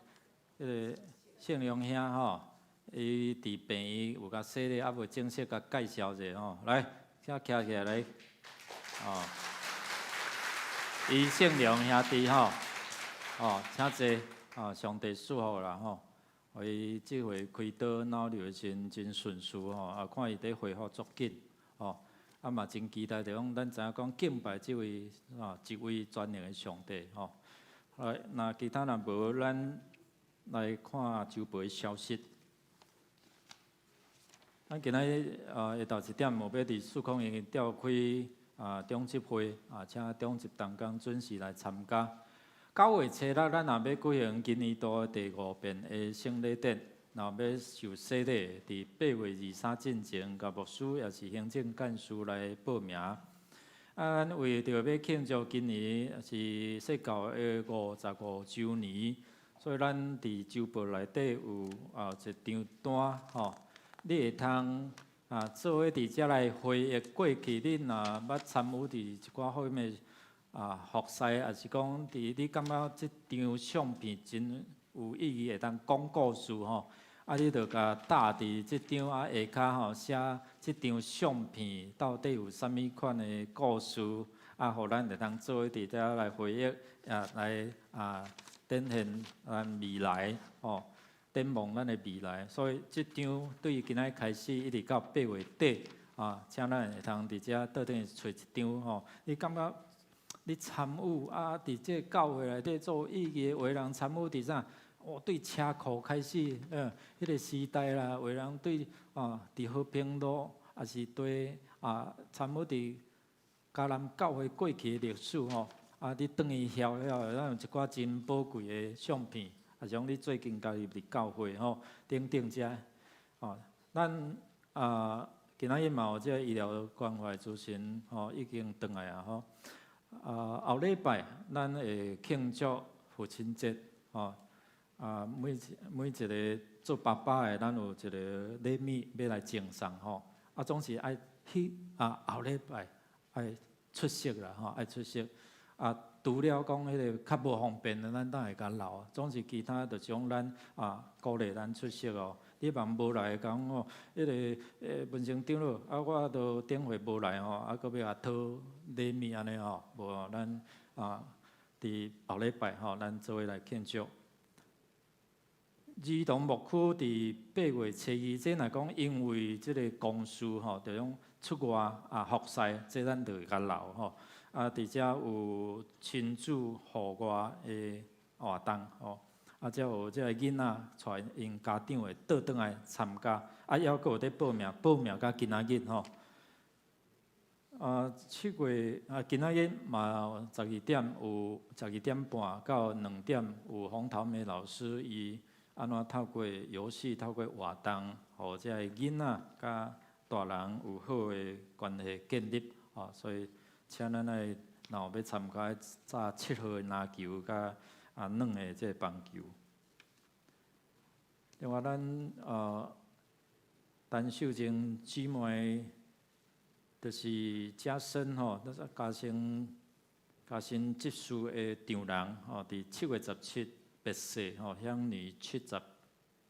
彼个聖良兄吼，伊佇病院有共洗禮，猶未正式共介紹者吼。來，請徛起來來，哦，伊姓梁兄弟吼，哦，請坐，哦，上帝祝福啦吼。伊這回開刀腦瘤的時陣真順遂吼，啊，看伊佇恢復足緊，吼，啊嘛真期待著講咱知影講敬拜這位啊一位全能的上帝吼。來，若其他若無，咱來看週報的消息。咱今仔日啊下晝一點有欲佇四空營召開啊長執會啊，請長執同工準時來參加。9月初六，咱也欲舉行今年度的第五遍的聖禮典，然後欲受洗禮，佇8月23進前，共牧師抑是行政幹事來報名。啊，咱為著欲慶祝今年是釋教的55週年，所以咱佇週報內底有啊一張單吼，你會通啊做伙佇遮來回憶過去，你若捌參與佇一寡好物啊服侍，抑是講佇你感覺這張相片真有意義，會當講故事吼，啊，你就共貼佇這張啊下跤吼，寫這張相片到底有啥物款的故事，啊，予咱會當做伙佇遮來回憶，啊，來啊展現咱未來吼，展望咱的未來。所以這張對今仔開始一直到8月底啊，請咱會通佇遮倒轉去揣一張吼，你感覺你參與啊，佇這個教會內底做意義的有的人參與佇啥？哦，對車庫開始，彼個時代啦，有的人對啊，佇和平路，抑是對啊，參與佇迦南教會過去的歷史吼，啊，你轉去翕了，咱有一寡真寶貴的相片，抑是講你最近加入佇教會吼，等等遮，吼，咱啊，今仔日嘛有這個醫療關懷諮詢吼，已經轉來啊吼。啊，後禮拜咱會慶祝父親節，吼。啊，每一个做爸爸的，咱有一个禮物欲來贈送吼。啊，總是愛彼啊後禮拜愛出席啦吼，愛出席。啊，除了講彼个較無方便的，咱當會共留。總是其他就是講咱啊鼓勵咱出席哦。你萬無來講吼，彼个文成長老啊，我都頂回無來吼，啊，閣欲共討禮物按呢吼，無咱啊，佇後禮拜吼，咱做伙來慶祝。兒童牧區佇8月初2，這若講因為這个公事吼，就講出外啊服侍，這咱就會共留吼。啊，佇遮有親子戶外的活動吼，啊，才有這个囡仔帶𪜶家長會倒轉來參加，啊，猶閣有咧報名，報名到今仔日吼。啊，7月啊，今仔日嘛12點有12點半到2點有洪桃梅老師伊按怎透過遊戲、透過活動，予這个囡仔佮大人有好的關係建立，吼，所以請咱愛若有欲參加，紮7號的籃球佮啊軟的這個棒球。另外，咱陳秀貞姊妹，就是嘉生吼，那是嘉生嘉生執事的丈人吼，佇7月17別逝吼，享年78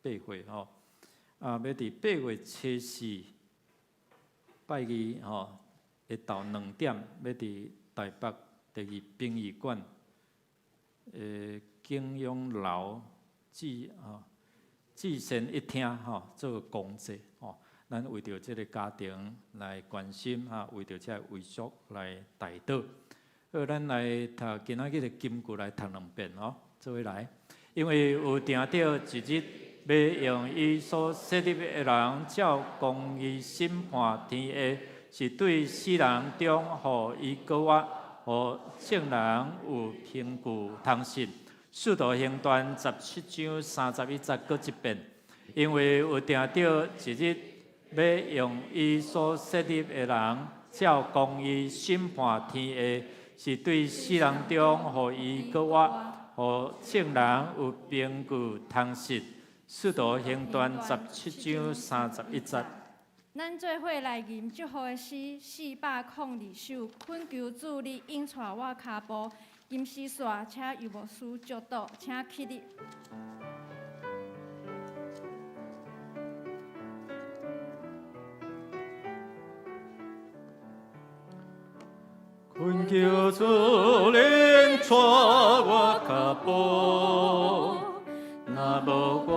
歲吼。啊，欲佇8月初4拜二吼，下晝2點，欲佇台北第二殯儀館的景永樓至吼至善一廳吼做公祭吼。咱為著這个家庭來關心哈，為著這个遺屬來代禱。好，咱來讀今仔日的金句來讀兩遍吼，做伙來。因為有定著一日，欲用伊所設立的人照公義審判天下，是對死人中予伊閣活，予眾人有憑據通信。使徒行傳17章31節，閣一遍。因為有定著一日，欲用伊所設立的人照公義審判天下，是對死人中予伊閣活，予眾人有憑據通信。使徒行傳17章31節。咱做伙來吟祝福的詩402首，懇求主你引帶我跤步，金絲線，請尤牧師祝禱，請起立。懇求主領帶我跤步，若無我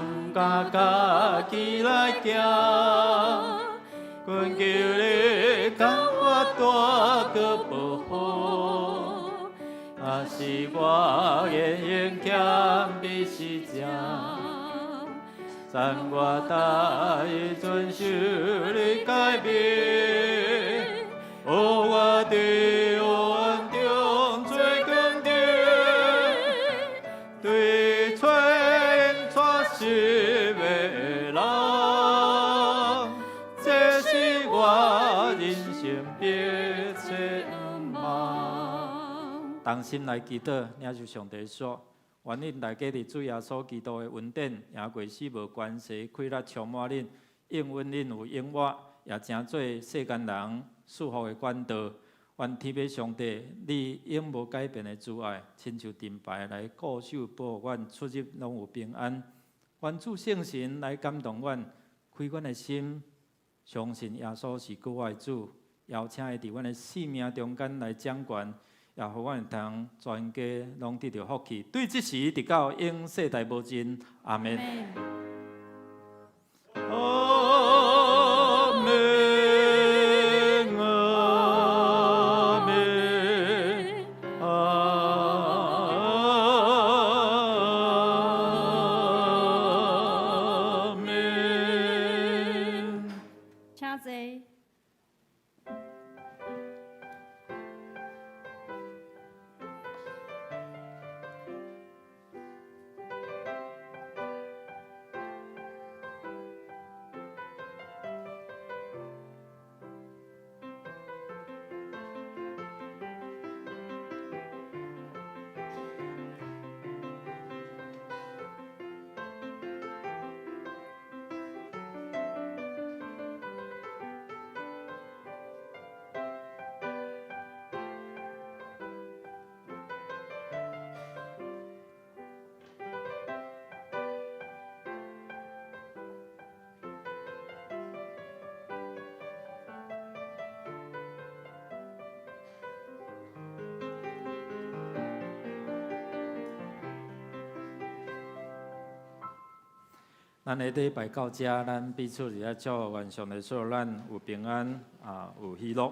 毋敢家己來行。懇求你共我帶閣保護，若是我言行欠比失正，讚我大意遵守你誡命。予我佇黑暗中做光燈，對揣帶失迷的人，這是我人生迫切願望。同心來祈禱，領受上帝說：願恁大家佇主耶穌基督的恩典，贏過死無權勢，氣力充滿恁，應允恁有永活，也成做世間人祝福的管道。願天父上帝，你永無改變的慈愛，親像盾牌來固守保護阮出入攏有平安。願主聖神來感動阮，開阮的心，相信耶穌是閣活的主，邀請伊佇阮的生命中間來掌權，也予阮會通全家攏得著福氣。對這時直到永世代無盡，阿們。阿們，阿們，阿們。請坐。咱的禮拜到這，咱彼此佇遐祝福，願上帝賜予咱有平安，啊，有喜樂。